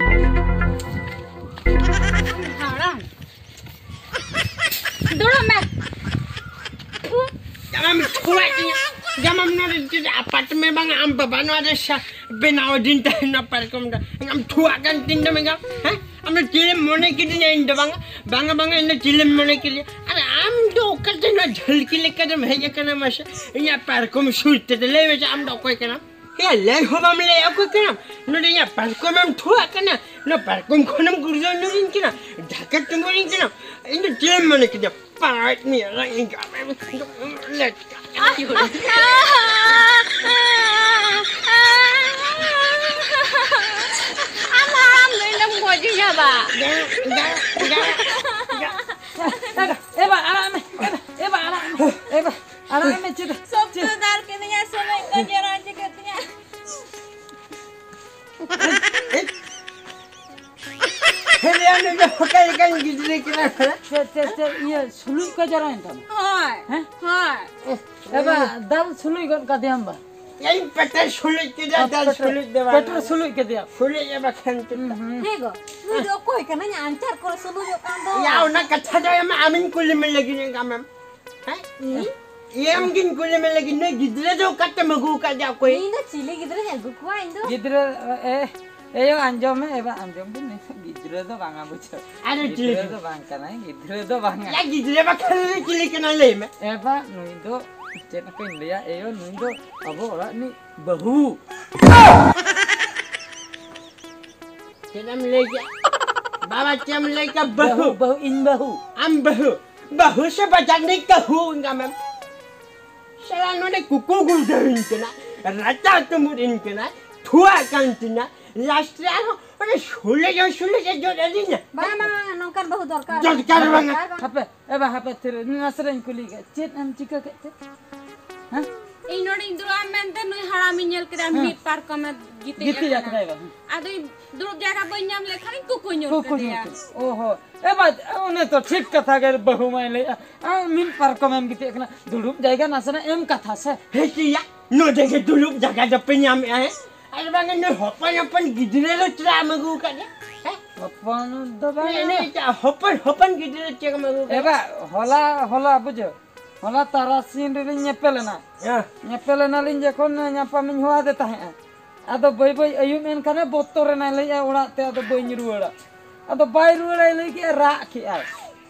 ᱦᱟᱲᱟᱢ᱾ ᱫᱩᱲᱩᱵ ᱢᱮ᱾ ᱛᱷᱩ᱾ ᱡᱟᱢᱟᱢ ᱛᱷᱩᱣᱟᱭ ᱛᱤᱧᱟ᱾ ᱡᱟᱢᱟᱢ ᱱᱚᱰᱮ ᱪᱮᱫ ᱟᱯᱟᱨᱴᱢᱮᱱᱴ ᱵᱟᱝ, ᱟᱢ ᱵᱟᱵᱟ ᱱᱚᱣᱟ ᱨᱮ ᱥᱟ-, ᱵᱮᱱᱟᱣ ᱫᱤᱱ ᱛᱟᱦᱮᱱᱟ ᱯᱟᱨᱠᱚᱢ ᱫᱚ᱾ ᱟᱢ ᱛᱷᱩᱣᱟᱜ ᱠᱟᱱ ᱛᱤᱧ ᱫᱚ ᱢᱮᱜᱟ, ᱦᱮᱸ? ᱟᱢ ᱫᱚ ᱪᱮᱫ ᱮᱢ ᱢᱚᱱᱮ ᱠᱤᱫᱤᱧᱟ ᱤᱧ ᱫᱚ ᱵᱟᱝᱟ? ᱵᱟᱝᱟ, ᱵᱟᱝᱟ, ᱤᱧ ᱫᱚ ᱪᱮᱫ ᱮᱢ ᱢᱚᱱᱮ ᱠᱤᱫᱤᱧᱟ? ᱟᱨ ᱟᱢ ᱫᱚ ᱚᱠᱟᱛᱮ ᱱᱚᱣᱟ ᱡᱷᱟᱹᱞᱠᱤ ᱞᱮᱠᱟᱛᱮᱢ ᱦᱮᱡ ᱟᱠᱟᱱᱟ ᱢᱟᱥᱮ? ᱤᱧᱟᱹᱜ ᱯᱟᱨᱠᱚᱢ ᱥᱩᱨ ᱛᱮᱫᱚ ᱞᱟᱹᱭ ᱢᱮᱥᱮ, ᱟᱢ ᱫᱚ ᱚᱠᱚᱭ ᱠᱟᱱᱟᱢ? ᱦᱮᱸ, ᱞᱟᱹᱭ ᱦᱚᱸ ᱵᱟᱢ ᱞᱟᱹᱭ ᱚᱠᱚᱭ ᱠᱟᱱᱟᱢ? ᱱᱚᱰᱮ ᱤᱧᱟᱹᱜ ᱯᱟᱨᱠᱚᱢ ᱮᱢ ᱛᱷᱩᱣᱟᱜ ᱠᱟᱱᱟ, ᱱᱚᱣᱟ ᱯᱟᱨᱠᱚᱢ ᱠᱷᱚᱱᱮᱢ ᱜᱩᱨᱞᱟᱹᱣ ᱧᱩᱨᱤᱧ ᱠᱟᱱᱟ, ᱰᱷᱟᱠᱟ ᱪᱩᱢᱵᱩᱲᱤᱧ ᱠᱟᱱᱟ᱾ ᱤᱧ ᱫᱚ ᱪᱮᱫ ᱮᱢ ᱢᱚᱱᱮ ᱠᱤᱫᱤᱧᱟ? ᱯᱟᱲᱟᱜ ᱢᱮᱭᱟ ᱞᱟᱝ ᱤᱧ ᱜᱟᱢᱮ ᱞᱮᱴᱠᱟ᱾ ᱟᱢ ᱦᱟᱲᱟᱢ ᱫᱚ ᱤᱧ ᱫᱚᱢ ᱜᱚᱡᱤᱧᱟ ᱵᱟ᱾ ᱮ ᱵᱟ, ᱟᱲᱟᱜ ᱢᱮ, ᱮ ᱵᱟ, ᱮ ᱵᱟ, ᱟᱲᱟᱜ ᱢᱮ, ᱮ ᱵᱟ, ᱟᱲᱟᱜ ᱢᱮ, ᱪᱮᱫ? ᱥᱚᱠᱛᱚ ᱫᱟᱞ ᱠᱤᱫᱤᱧᱟ, ᱥᱚᱢᱚᱭ ᱠᱚ ᱡᱮᱨᱟ ᱪᱤᱠᱟᱹᱛᱤᱧᱟ᱾ ᱦᱮᱸ, ᱞᱟᱹᱭᱟ ᱱᱩᱭ ᱫᱚ ᱚᱠᱟ ᱞᱮᱠᱟᱱ ᱜᱤᱫᱽᱨᱟᱹ ᱠᱟᱱᱟ? ᱪᱮᱫ, ᱪᱮᱫ, ᱪᱮᱫ, ᱤᱭᱟᱹ, ᱥᱩᱞᱩᱡ ᱠᱚ ᱡᱟᱨᱟᱭᱮᱱ ᱛᱟᱢᱟ? ᱦᱳᱭ, ᱦᱮᱸ? ᱦᱳᱭ᱾ ᱮ ᱵᱟ, ᱫᱟᱞ ᱥᱩᱞᱩᱡ ᱜᱚᱫ ᱠᱟᱫᱮᱭᱟᱢ ᱵᱟ᱾ ᱤᱧ ᱯᱮᱴᱮ ᱥᱩᱞᱩᱡ ᱠᱮᱫᱟ, ᱟᱨ ᱫᱟᱞ ᱯᱮᱴᱮ-, ᱥᱩᱞᱩᱡ ᱫᱚ ᱵᱟᱝ ᱯᱮᱴᱮ ᱠᱟᱱᱟ᱾ ᱥᱩᱞᱩᱡ ᱠᱮᱫᱮᱭᱟ᱾ ᱥᱩᱞᱩᱡ ᱮ ᱵᱟᱠᱷᱟᱱ ᱪᱮᱫ? ᱦᱩᱸ, ᱦᱩᱸ᱾ ᱦᱮᱸ ᱜᱚ, ᱱᱩᱭ ᱫᱚ ᱚᱠᱚᱭ ᱠᱟᱱᱟᱭ? ᱟᱧᱪᱟᱨ ᱠᱚᱨᱮ ᱥᱩᱞᱩᱡᱚᱜ ᱠᱟᱱ ᱫᱚ᱾ ᱭᱟ, ᱚᱱᱟ ᱠᱟᱛᱷᱟ ᱫᱚ ᱮᱢ, ᱟᱢᱤᱧ ᱠᱩᱞᱤ ᱢᱮ ᱞᱟᱹᱜᱤᱫ ᱟᱢᱮᱢ᱾ ᱦᱮᱸ? ᱤᱧ? ᱤᱧ ᱜᱤᱧ ᱠᱩᱞᱤ ᱢᱮ ᱞᱟᱹᱜᱤᱫ, ᱱᱩᱭ ᱜᱤᱫᱽᱨᱟᱹ ᱫᱚ ᱚᱠᱟᱛᱮᱢ ᱟᱹᱜᱩ ᱟᱠᱟᱫᱮᱭᱟ ᱚᱠᱚᱭ? ᱤᱧ ᱫᱚ ᱪᱤᱞᱤ ᱜᱤᱫᱽᱨᱟᱹᱧ ᱟᱹᱜᱩ ᱠᱚᱣᱟ ᱤᱧ ᱫᱚ? ᱜᱤᱫᱽᱨᱟᱹ, ᱮ, ᱮᱭᱳ, ᱟᱸᱡᱚᱢ ᱢᱮ, ᱮ ᱵᱟ, ᱟᱸᱡᱚᱢ ᱢᱮ, ᱱᱩᱭ ᱫᱚ ᱜᱤᱫᱽᱨᱟᱹ ᱫᱚ ᱵᱟᱝᱟ, ᱵᱩᱡᱷᱟᱹᱣ᱾ ᱟᱨ ᱪᱤᱞᱤ ᱜᱤᱫᱽᱨᱟᱹ ᱠᱟᱱᱟ? ᱫᱚ ᱵᱟᱝ ᱠᱟᱱᱟᱭ, ᱜᱤᱫᱽᱨᱟᱹ ᱫᱚ ᱵᱟᱝᱟ᱾ ᱭᱟ, ᱜᱤᱫᱽᱨᱟᱹ ᱵᱟᱠᱷᱟᱱ ᱫᱚ ᱪᱤᱞᱤ ᱠᱟᱱᱟ, ᱞᱟᱹᱭ ᱢᱮ? ᱮ ᱵᱟ, ᱱᱩᱭ ᱫᱚ ᱪᱮᱫ ᱞᱮᱠᱟᱧ ᱞᱟᱹᱭᱟ, ᱮᱭᱳ, ᱱᱩᱭ ᱫᱚ ᱟᱵᱚ ᱚᱲᱟᱜ ᱨᱤᱱᱤᱡ ᱵᱟᱹᱦᱩ᱾ ᱪᱮᱫ ᱮᱢ ᱞᱟᱹᱭ ᱠᱮᱫᱟ? ᱵᱟᱵᱟ, ᱪᱮᱫ ᱮᱢ ᱞᱟᱹᱭ ᱠᱮᱫᱟ? ᱵᱟᱹᱦᱩ᱾ ᱵᱟᱹᱦᱩ, ᱵᱟᱹᱦᱩ, ᱤᱧ ᱵᱟᱹᱦᱩ᱾ ᱟᱢ ᱵᱟᱹᱦᱩ? ᱵᱟᱹᱦᱩ ᱥᱮ ᱵᱟᱡᱟᱨ ᱨᱤᱱᱤᱡ ᱠᱟᱹᱦᱩ ᱤᱧ ᱟᱢᱮᱢ? ᱥᱟᱞᱟ ᱱᱚᱰᱮ ᱠᱩᱠᱩ ᱜᱩᱲᱫᱟᱹᱣᱤᱧ ᱠᱟᱱᱟ, ᱨᱟᱪᱟ ᱛᱩᱢᱵᱩᱫ ᱤᱧ ᱠᱟᱱᱟ, ᱛᱷᱩᱣᱟᱜ ᱠᱟᱱ ᱛᱤᱧᱟ, ᱞᱟᱥᱴ ᱨᱮ ᱟᱨᱦᱚᱸ ᱚᱱᱮ ᱥᱩᱞᱮ ᱡᱚ ᱥᱩᱞᱮ ᱡᱚ ᱡᱚ ᱟᱹᱫᱤᱧᱟ᱾ ᱵᱟᱝ, ᱵᱟᱝ, ᱵᱟᱝ, ᱱᱚᱝᱠᱟᱱ ᱵᱟᱹᱦᱩ ᱫᱚᱨᱠᱟᱨ ᱵᱟᱝ᱾ ᱫᱚᱨᱠᱟᱨ ᱵᱟᱝᱟ᱾ ᱫᱚᱨᱠᱟᱨ ᱵᱟᱝ᱾ ᱦᱟᱯᱮ, ᱮ ᱵᱟ, ᱦᱟᱯᱮ, ᱛᱷᱤᱨ, ᱱᱟᱥᱮᱨᱮᱧ ᱠᱩᱞᱤ ᱠᱮᱫ, ᱪᱮᱫ ᱮᱢ ᱪᱤᱠᱟᱹ ᱠᱮᱫ ᱛᱮ? ᱦᱮᱸ? ᱤᱧ ᱱᱚᱰᱮᱧ ᱫᱩᱲᱩᱵᱼᱟ ᱢᱮᱱᱛᱮ ᱱᱩᱭ ᱦᱟᱲᱟᱢᱤᱧ ᱧᱮᱞ ᱠᱮᱫᱟ, ᱦᱮᱸ᱾ ᱢᱤᱫ ᱯᱟᱨᱠᱚᱢᱮ ᱜᱤᱛᱤᱡ ᱜᱤᱛᱤᱡ ᱟᱠᱟᱱᱟ᱾ ᱟᱠᱟᱱᱟᱭ ᱵᱟ᱾ ᱟᱫᱚ ᱤᱧ ᱫᱩᱲᱩᱵ ᱡᱟᱭᱜᱟ ᱵᱟᱹᱧ ᱧᱟᱢ ᱞᱮᱠᱷᱟᱱ ᱤᱧ ᱠᱩᱠᱩ ᱧᱩᱨ ᱠᱩᱠᱩ ᱧᱩᱨ ᱠᱮᱫᱮᱭᱟ᱾ ᱠᱮᱫᱮᱭᱟ᱾ ᱳᱦᱳ᱾ ᱮ ᱵᱟ, ᱚᱱᱮ ᱛᱚ ᱴᱷᱤᱠ ᱠᱟᱛᱷᱟ ᱜᱮ ᱵᱟᱹᱦᱩ ᱢᱟᱭ ᱞᱟᱹᱭᱮᱫᱼᱟ᱾ ᱟᱨ ᱢᱤᱫ ᱯᱟᱨᱠᱚᱢᱮᱢ ᱜᱤᱛᱤᱡ ᱟᱠᱟᱱᱟ, ᱫᱩᱲᱩᱵ ᱡᱟᱭᱜᱟ ᱱᱟᱥᱮᱱᱟᱜ ᱮᱢ ᱠᱟᱛᱷᱟ ᱥᱮ᱾ ᱦᱮᱸ ᱪᱮᱭᱟ, ᱱᱚᱰᱮ ᱜᱮ ᱫᱩᱲᱩᱵ ᱡᱟᱭᱜᱟ ᱫᱚᱯᱮ ᱧᱟᱢᱮᱫᱼᱟ, ᱦᱮᱸ? ᱟᱨ ᱵᱟᱝ ᱱᱩᱭ ᱦᱚᱯᱚᱱ ᱦᱚᱯᱚᱱ ᱜᱤᱫᱽᱨᱟᱹ ᱫᱚ ᱪᱮᱫᱟᱜ ᱮᱢ ᱟᱹᱜᱩ ᱟᱠᱟᱫᱮᱭᱟ? ᱦᱮᱸ? ᱦᱚᱯᱚᱱ ᱫᱚ ᱵᱟᱝ᱾ ᱱᱩᱭ ᱪᱮᱫ ᱦᱚᱯᱚᱱ ᱦᱚᱯᱚᱱ ᱜᱤᱫᱽᱨᱟᱹ ᱪᱮᱫ ᱮᱢ ᱟᱹᱜᱩ ᱟᱠᱟᱫᱮᱭᱟ? ᱮ ᱵᱟ, ᱦᱚᱞᱟ, ᱦᱚᱞᱟ ᱵᱩᱡᱷᱟᱹᱣ, ᱦᱚᱞᱟ ᱛᱟᱨᱟᱥᱤᱧ ᱨᱮᱞᱤᱧ ᱧᱮᱯᱮᱞ ᱮᱱᱟ᱾ ᱦᱮᱸ᱾ ᱧᱮᱯᱮᱞ ᱮᱱᱟᱞᱤᱧ ᱡᱚᱠᱷᱚᱱ ᱧᱟᱯᱟᱢᱤᱧ ᱦᱚᱦᱚᱣᱟᱫᱮ ᱛᱟᱦᱮᱸᱫᱼᱟ᱾ ᱟᱫᱚ ᱵᱟᱹᱭ ᱵᱟᱹᱭ ᱟᱹᱭᱩᱵ ᱮᱱ ᱠᱷᱟᱱᱮ ᱵᱚᱛᱚᱨ ᱮᱱᱟᱭ, ᱞᱟᱹᱭᱮᱫᱼᱟᱭ ᱚᱲᱟᱜ ᱛᱮ ᱟᱫᱚ ᱵᱟᱹᱧ ᱨᱩᱣᱟᱹᱲᱟ᱾ ᱟᱫᱚ ᱵᱟᱭ ᱨᱩᱣᱟᱹᱲᱟᱭ ᱞᱟᱹᱭ ᱠᱮᱫᱼᱟ, ᱨᱟᱜ ᱠᱮᱫᱼᱟᱭ᱾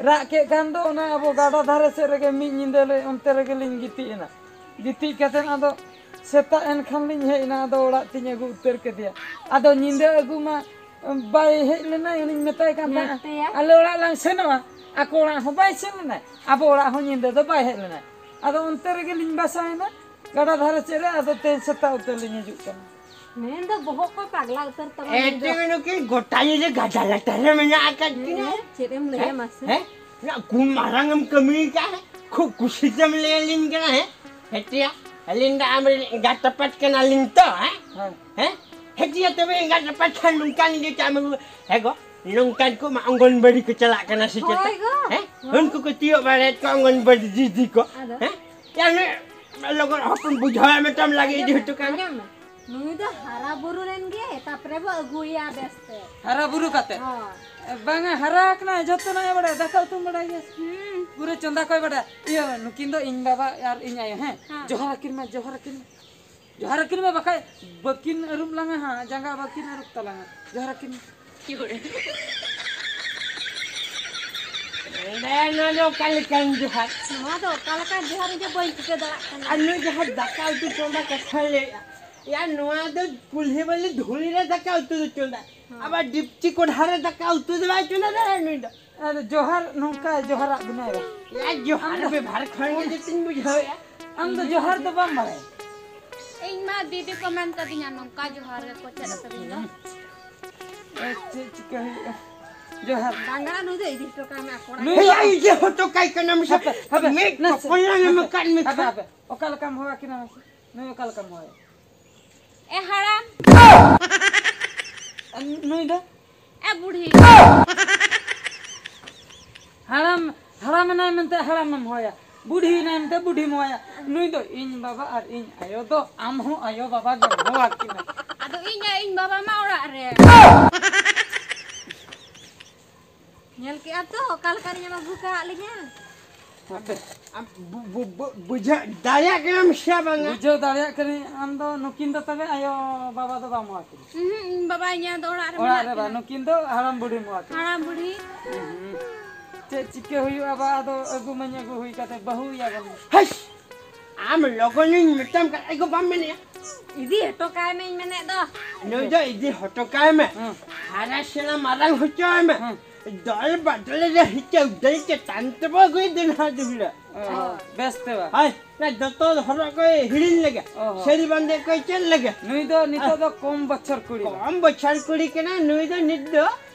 ᱨᱟᱜ ᱠᱮᱫ ᱠᱷᱟᱱ ᱫᱚ ᱚᱱᱟ ᱟᱵᱚ ᱜᱟᱰᱟ ᱫᱷᱟᱨᱮ ᱥᱮᱫ ᱨᱮᱜᱮ ᱢᱤᱫ ᱧᱤᱫᱟᱹ ᱞᱮ ᱚᱱᱛᱮ ᱨᱮᱜᱮᱞᱤᱧ ᱜᱤᱛᱤᱡ ᱮᱱᱟ᱾ ᱜᱤᱛᱤᱡ ᱠᱟᱛᱮᱫ ᱟᱫᱚ ᱥᱮᱛᱟᱜ ᱮᱱ ᱠᱷᱟᱱ ᱞᱤᱧ ᱦᱮᱡ ᱮᱱᱟ, ᱟᱫᱚ ᱚᱲᱟᱜ ᱛᱤᱧ ᱟᱹᱜᱩ ᱩᱛᱟᱹᱨ ᱠᱮᱫᱮᱭᱟ᱾ ᱟᱫᱚ ᱧᱤᱫᱟᱹ ᱟᱹᱜᱩ ᱢᱟ ᱵᱟᱭ ᱦᱮᱡ ᱞᱮᱱᱟᱭ, ᱩᱱᱤᱧ ᱢᱮᱛᱟᱭ ᱠᱟᱱ ᱛᱟᱦᱮᱸᱫ, ᱢᱮᱛᱟᱭᱟ᱾ ᱟᱞᱮ ᱚᱲᱟᱜ ᱞᱟᱝ ᱥᱮᱱᱚᱜᱼᱟ, ᱟᱠᱚ ᱚᱲᱟᱜ ᱦᱚᱸ ᱵᱟᱭ ᱥᱮᱱ ᱞᱮᱱᱟᱭ, ᱟᱵᱚ ᱚᱲᱟᱜ ᱦᱚᱸ ᱧᱤᱫᱟᱹ ᱫᱚ ᱵᱟᱭ ᱦᱮᱡ ᱞᱮᱱᱟᱭ᱾ ᱟᱫᱚ ᱚᱱᱛᱮ ᱨᱮᱜᱮ ᱞᱤᱧ ᱵᱟᱥᱟᱭᱮᱱᱟ, ᱜᱟᱰᱟ ᱫᱷᱟᱨᱮ ᱥᱮᱫ ᱨᱮ, ᱟᱫᱚ ᱛᱮᱦᱮᱧ ᱥᱮᱛᱟᱜ ᱩᱛᱟᱹᱨ ᱞᱤᱧ ᱦᱤᱡᱩᱜ ᱠᱟᱱᱟ᱾ ᱢᱮᱱ ᱫᱚ ᱵᱚᱦᱚᱜ ᱠᱚ ᱯᱟᱜᱽᱞᱟ ᱩᱛᱟᱹᱨ ᱛᱟᱢᱟ, ᱮ, ᱢᱮᱱ ᱫᱚ᱾ ᱪᱮᱫ ᱱᱩᱠᱤᱱ ᱜᱚᱴᱟ ᱧᱤᱫᱟᱹ ᱜᱟᱰᱟ ᱞᱟᱛᱟᱨ ᱨᱮ ᱢᱮᱱᱟᱜ ᱟᱠᱟᱫ ᱠᱤᱱᱟ? ᱦᱮᱸ, ᱪᱮᱫ ᱮᱢ ᱞᱟᱹᱭᱟ ᱦᱮᱸ? ᱢᱟᱥᱮ? ᱦᱮᱸ? ᱱᱚᱣᱟ ᱠᱚ ᱢᱟᱨᱟᱝ ᱮᱢ ᱠᱟᱹᱢᱤ ᱟᱠᱟᱫᱼᱟ, ᱠᱷᱩᱵ ᱠᱩᱥᱤ ᱛᱮᱢ ᱞᱟᱹᱭ ᱟᱹᱞᱤᱧ ᱠᱟᱱᱟ, ᱦᱮᱸ? ᱦᱮᱴᱤᱭᱟ, ᱟᱹᱞᱤᱧ ᱫᱚ ᱟᱢᱨᱮᱱ ᱮᱸᱜᱟᱛ ᱟᱯᱟᱛ ᱠᱟᱱᱟᱞᱤᱧ ᱛᱚ, ᱦᱮᱸ? ᱦᱮᱸ᱾ ᱦᱮᱸ? ᱦᱮᱴᱤᱭᱟ, ᱛᱚᱵᱮ ᱮᱸᱜᱟᱛ ᱟᱯᱟᱛ ᱠᱷᱟᱱ ᱱᱚᱝᱠᱟᱱ ᱜᱮ ᱪᱟᱢ ᱟᱹᱜᱩ, ᱦᱮᱸ ᱜᱚ, ᱱᱚᱝᱠᱟᱱ ᱠᱚ ᱢᱟ ᱚᱝᱜᱚᱱᱵᱟᱲᱤ ᱠᱚ ᱪᱟᱞᱟᱜ ᱠᱟᱱᱟ ᱥᱮ ᱪᱮᱛᱟ? ᱦᱳᱭ ᱜᱚ᱾ ᱦᱮᱸ? ᱦᱳᱭ᱾ ᱩᱱᱠᱩ ᱠᱚ ᱛᱤᱭᱳᱜ ᱵᱟᱲᱟᱭᱮᱫ ᱠᱚᱣᱟ ᱚᱝᱜᱚᱱᱵᱟᱲᱤ ᱫᱤᱫᱤ ᱠᱚ, ᱟᱫᱚ? ᱦᱮᱸ? ᱭᱟ, ᱱᱩᱭ ᱞᱚᱜᱚᱱ ᱦᱚᱯᱚᱱ ᱵᱩᱡᱷᱟᱹᱣ ᱢᱮᱛᱟᱢ ᱞᱟᱹᱜᱤᱫ ᱤᱫᱤ ᱦᱚᱴᱚ ᱠᱟᱜ ᱢᱮ᱾ ᱟᱸᱡᱚᱢ ᱢᱮ, ᱱᱩᱭ ᱫᱚ ᱦᱟᱨᱟ ᱵᱩᱨᱩ ᱞᱮᱱ ᱜᱮ, ᱛᱟᱯᱚᱨᱮ ᱵᱚ ᱟᱹᱜᱩᱭᱟ ᱵᱮᱥ ᱛᱮ᱾ ᱦᱟᱨᱟ ᱵᱩᱨᱩ ᱠᱟᱛᱮ? ᱦᱳᱭ᱾ ᱵᱟᱝᱟ, ᱦᱟᱨᱟ ᱟᱠᱟᱱᱟᱭ, ᱡᱚᱛᱚᱱᱟᱜ ᱮ ᱵᱟᱲᱟᱭᱟ, ᱫᱟᱠᱟ ᱩᱛᱩᱢ ᱵᱟᱲᱟᱭ ᱜᱮᱭᱟ? ᱦᱩᱸ᱾ ᱯᱩᱨᱟᱹ ᱪᱚᱸᱫᱟ ᱠᱚᱭ ᱵᱟᱰᱟᱭᱟ᱾ ᱤᱭᱟᱹ, ᱱᱩᱠᱤᱱ ᱫᱚ ᱤᱧ ᱵᱟᱵᱟ ᱟᱨ ᱤᱧ ᱟᱭᱳ, ᱦᱮᱸ? ᱦᱮᱸ᱾ ᱡᱚᱦᱟᱨ ᱟᱹᱠᱤᱱ ᱢᱮ, ᱡᱚᱦᱟᱨ ᱟᱹᱠᱤᱱ ᱢᱮ᱾ ᱡᱚᱦᱟᱨ ᱟᱹᱠᱤᱱ ᱢᱮ, ᱵᱟᱠᱷᱟᱡ ᱵᱟᱹᱠᱤᱱ ᱟᱹᱨᱩᱵ ᱞᱟᱝᱟ ᱦᱟᱸᱜ, ᱡᱟᱸᱜᱟ ᱵᱟᱹᱠᱤᱱ ᱟᱹᱨᱩᱵ ᱛᱟᱞᱟᱝᱟ᱾ ᱡᱚᱦᱟᱨ ᱟᱹᱠᱤᱱ ᱢᱮ᱾ ᱮ, ᱱᱚᱣᱟ ᱫᱚ ᱚᱠᱟ ᱞᱮᱠᱟᱱ ᱡᱚᱦᱟᱨ? ᱱᱚᱣᱟ ᱫᱚ ᱚᱠᱟ ᱞᱮᱠᱟᱱ ᱡᱚᱦᱟᱨ ᱤᱧ ᱫᱚ ᱵᱟᱹᱧ ᱴᱷᱤᱠᱟᱹ ᱫᱟᱲᱮᱭᱟᱜ ᱠᱟᱱᱟ᱾ ᱟᱨ ᱱᱩᱭ ᱡᱟᱦᱟᱸ ᱫᱟᱠᱟ ᱩᱛᱩ ᱪᱚᱸᱫᱟ ᱠᱟᱛᱷᱟᱭ ᱞᱟᱹᱭᱮᱜᱼᱟ, ᱭᱟ, ᱱᱚᱣᱟ ᱫᱚ ᱠᱩᱞᱦᱤ ᱵᱟᱹᱞᱤ ᱫᱷᱩᱲᱤ ᱨᱮ ᱫᱟᱠᱟ ᱩᱛᱩ ᱫᱚ ᱪᱚᱸᱫᱟ᱾ ᱦᱮᱸ᱾ ᱟᱵᱟᱨ ᱰᱤᱯᱪᱤ ᱠᱚᱲᱦᱟ ᱨᱮ ᱫᱟᱠᱟ ᱩᱛᱩ ᱫᱚ ᱵᱟᱭ ᱪᱚᱸᱫᱟ ᱫᱟᱲᱮᱭᱟᱜᱼᱟ ᱱᱩᱭ ᱫᱚ᱾ ᱟᱨ ᱡᱚᱦᱟᱨ ᱱᱚᱝᱠᱟ ᱡᱚᱦᱟᱨᱟᱜ ᱵᱮᱱᱟᱣ ᱮᱫᱟ᱾ ᱭᱟ, ᱡᱚᱦᱟᱨ ᱟᱢ ᱫᱚ ᱵᱮᱵᱷᱟᱨ ᱠᱷᱚᱱ ᱜᱮ ᱡᱚᱛᱚᱧ ᱵᱩᱡᱷᱟᱹᱣᱮᱜᱼᱟ᱾ ᱟᱢ ᱫᱚ ᱡᱚᱦᱟᱨ ᱫᱚ ᱵᱟᱢ ᱵᱟᱲᱟᱭᱟ? ᱤᱧ ᱢᱟ ᱫᱤᱫᱤ ᱠᱚ ᱢᱮᱱ ᱠᱟᱫᱤᱧᱟ ᱱᱚᱝᱠᱟ ᱡᱚᱦᱟᱨ ᱜᱮᱠᱚ ᱪᱮᱫ ᱟᱠᱟᱫᱤᱧ ᱫᱚ᱾ ᱟᱨ ᱪᱮᱫ ᱪᱤᱠᱟᱹ ᱦᱩᱭᱩᱜᱼᱟ? ᱡᱚᱦᱟᱨ᱾ ᱵᱟᱝᱜᱟᱲᱟ ᱱᱩᱭ ᱫᱚ ᱤᱫᱤ ᱦᱚᱴᱚ ᱠᱟᱭ ᱢᱮ ᱟᱠᱚ ᱚᱲᱟᱜ᱾ ᱱᱩᱭ ᱦᱮᱸ, ᱫᱚ ᱤᱭᱟᱹ ᱦᱚᱴᱚ ᱠᱟᱭ ᱠᱟᱱᱟ ᱢᱮᱥᱮ᱾ ᱦᱟᱯᱮ, ᱦᱟᱯᱮ, ᱢᱤᱫ ᱱᱟᱥᱮ, ᱠᱚᱯᱚᱞ ᱞᱟᱝ ᱮᱢ ᱦᱟᱯᱮ, ᱟᱠᱟᱫ ᱢᱮ ᱦᱟᱯᱮ, ᱠᱷᱟᱱ᱾ ᱦᱟᱯᱮ, ᱚᱠᱟ ᱞᱮᱠᱟᱢ ᱦᱚᱦᱚᱣᱟᱭ ᱠᱟᱱᱟ ᱢᱟᱥᱮ? ᱱᱩᱭ ᱚᱠᱟ ᱞᱮᱠᱟᱢ ᱦᱚᱦᱚᱣᱟᱭᱟ? ᱮ ᱦᱟᱲᱟᱢ᱾ ᱟᱨ ᱱᱩᱭ ᱫᱚ? ᱮ ᱵᱩᱲᱦᱤ᱾ ᱦᱟᱲᱟᱢ, ᱦᱟᱲᱟᱢ ᱮᱱᱟᱭ ᱢᱮᱱᱛᱮ ᱦᱟᱲᱟᱢᱮᱢ ᱦᱚᱦᱚᱭᱟ, ᱵᱩᱰᱷᱤ ᱮᱱᱟᱭ ᱢᱮᱱᱛᱮ ᱵᱩᱰᱷᱤᱢ ᱦᱚᱦᱚᱭᱟ᱾ ᱱᱩᱭ ᱫᱚ ᱤᱧ ᱵᱟᱵᱟ ᱟᱨ ᱤᱧ ᱟᱭᱳ ᱫᱚ ᱟᱢ ᱦᱚᱸ ᱟᱭᱳ ᱵᱟᱵᱟ ᱜᱮᱢ ᱦᱚᱦᱚᱣᱟᱠᱤᱱᱟ᱾ ᱟᱫᱚ ᱤᱧ ᱟᱭᱳ ᱤᱧ ᱵᱟᱵᱟ ᱢᱟ ᱚᱲᱟᱜ ᱨᱮ᱾ ᱧᱮᱞ ᱠᱮᱜᱼᱟ ᱛᱚ, ᱚᱠᱟ ᱞᱮᱠᱟ ᱨᱤᱧ ᱟᱹᱜᱩ ᱠᱟᱜ ᱞᱤᱧᱟ᱾ ᱦᱟᱯᱮ, ᱟᱢ ᱵᱩ-, ᱵᱩ-, ᱵᱩ-, ᱵᱩᱡᱷᱟᱹᱣ ᱫᱟᱲᱮᱭᱟᱜ ᱠᱟᱱᱟᱢ ᱥᱮ ᱵᱟᱝᱟ? ᱵᱩᱡᱷᱟᱹᱣ ᱫᱟᱲᱮᱭᱟᱜ ᱠᱟᱹᱱᱟᱹᱧ, ᱟᱢ ᱫᱚ ᱱᱩᱠᱤᱱ ᱫᱚ ᱛᱚᱵᱮ ᱟᱭᱳ ᱵᱟᱵᱟ ᱫᱚ ᱵᱟᱢ ᱦᱚᱦᱚ ᱟᱹᱠᱤᱱᱟ? ᱩᱦᱩᱸ, ᱤᱧ ᱵᱟᱵᱟ ᱤᱧ ᱫᱚ ᱚᱲᱟᱜ ᱨᱮ ᱚᱲᱟᱜ ᱢᱮᱱᱟᱜ ᱨᱮ ᱵᱟᱝ, ᱠᱤᱱᱟ᱾ ᱱᱩᱠᱤᱱ ᱫᱚ ᱦᱟᱲᱟᱢ ᱵᱩᱲᱦᱤᱢ ᱦᱚᱦᱚ ᱟᱹᱠᱤᱱᱟ᱾ ᱦᱟᱲᱟᱢ ᱵᱩᱲᱦᱤ᱾ ᱩᱦᱩᱸ᱾ ᱪᱮᱫ ᱪᱤᱠᱟᱹ ᱦᱩᱭᱩᱜᱼᱟ ᱵᱟ, ᱟᱫᱚ ᱟᱹᱜᱩ ᱢᱟᱧ ᱟᱹᱜᱩ ᱦᱩᱭ ᱠᱟᱛᱮ ᱵᱟᱹᱦᱩᱭᱟᱵᱚᱱ᱾ ᱦᱟᱹᱥ! ᱟᱢ ᱞᱚᱜᱚᱱᱤᱧ ᱢᱮᱛᱟᱢ ᱠᱟᱱᱟ, ᱮᱜᱳ ᱵᱟᱢ ᱢᱮᱱᱮᱜᱼᱟ? ᱤᱫᱤ ᱦᱚᱴᱚ ᱠᱟᱭ ᱢᱮᱧ ᱢᱮᱱᱮᱫ ᱫᱚ᱾ ᱱᱩᱭ ᱫᱚ ᱤᱫᱤ ᱦᱚᱴᱚ ᱠᱟᱭ ᱢᱮ᱾ ᱦᱮᱸ᱾ ᱦᱟᱨᱟ ᱥᱮᱬᱟ ᱢᱟᱨᱟᱝ ᱦᱚᱪᱚᱭ ᱢᱮ᱾ ᱦᱮᱸ᱾ ᱫᱚᱞ ᱵᱟᱫᱚᱞ ᱨᱮ ᱦᱤᱪᱟᱹᱣ ᱫᱟᱹᱭ ᱪᱮᱛᱟᱱ ᱛᱮᱵᱚ ᱟᱹᱜᱩᱭ ᱫᱮᱱᱟ ᱫᱩᱦᱲᱟᱹ᱾ ᱚ, ᱵᱮᱥ ᱛᱮ ᱵᱟ᱾ ᱦᱳᱭ, ᱚᱱᱟ ᱫᱚᱛᱚ ᱦᱚᱨᱚᱜ ᱠᱚᱭ ᱦᱤᱲᱤᱧ ᱞᱮᱜᱮ᱾ ᱚ᱾ ᱥᱟᱹᱲᱤ ᱵᱟᱸᱫᱮ ᱠᱚᱭ ᱪᱮᱫ ᱞᱮᱜᱮ᱾ ᱱᱩᱭ ᱫᱚ ᱱᱤᱛᱚᱜ ᱫᱚ ᱠᱚᱢ ᱵᱚᱪᱷᱚᱨ ᱠᱩᱲᱤ ᱫᱚ᱾ ᱠᱚᱢ ᱵᱚᱪᱷᱚᱨ ᱠᱩᱲᱤ ᱠᱟᱱᱟ ᱱᱩᱭ ᱫᱚ ᱱᱤᱛ ᱫᱚ᱾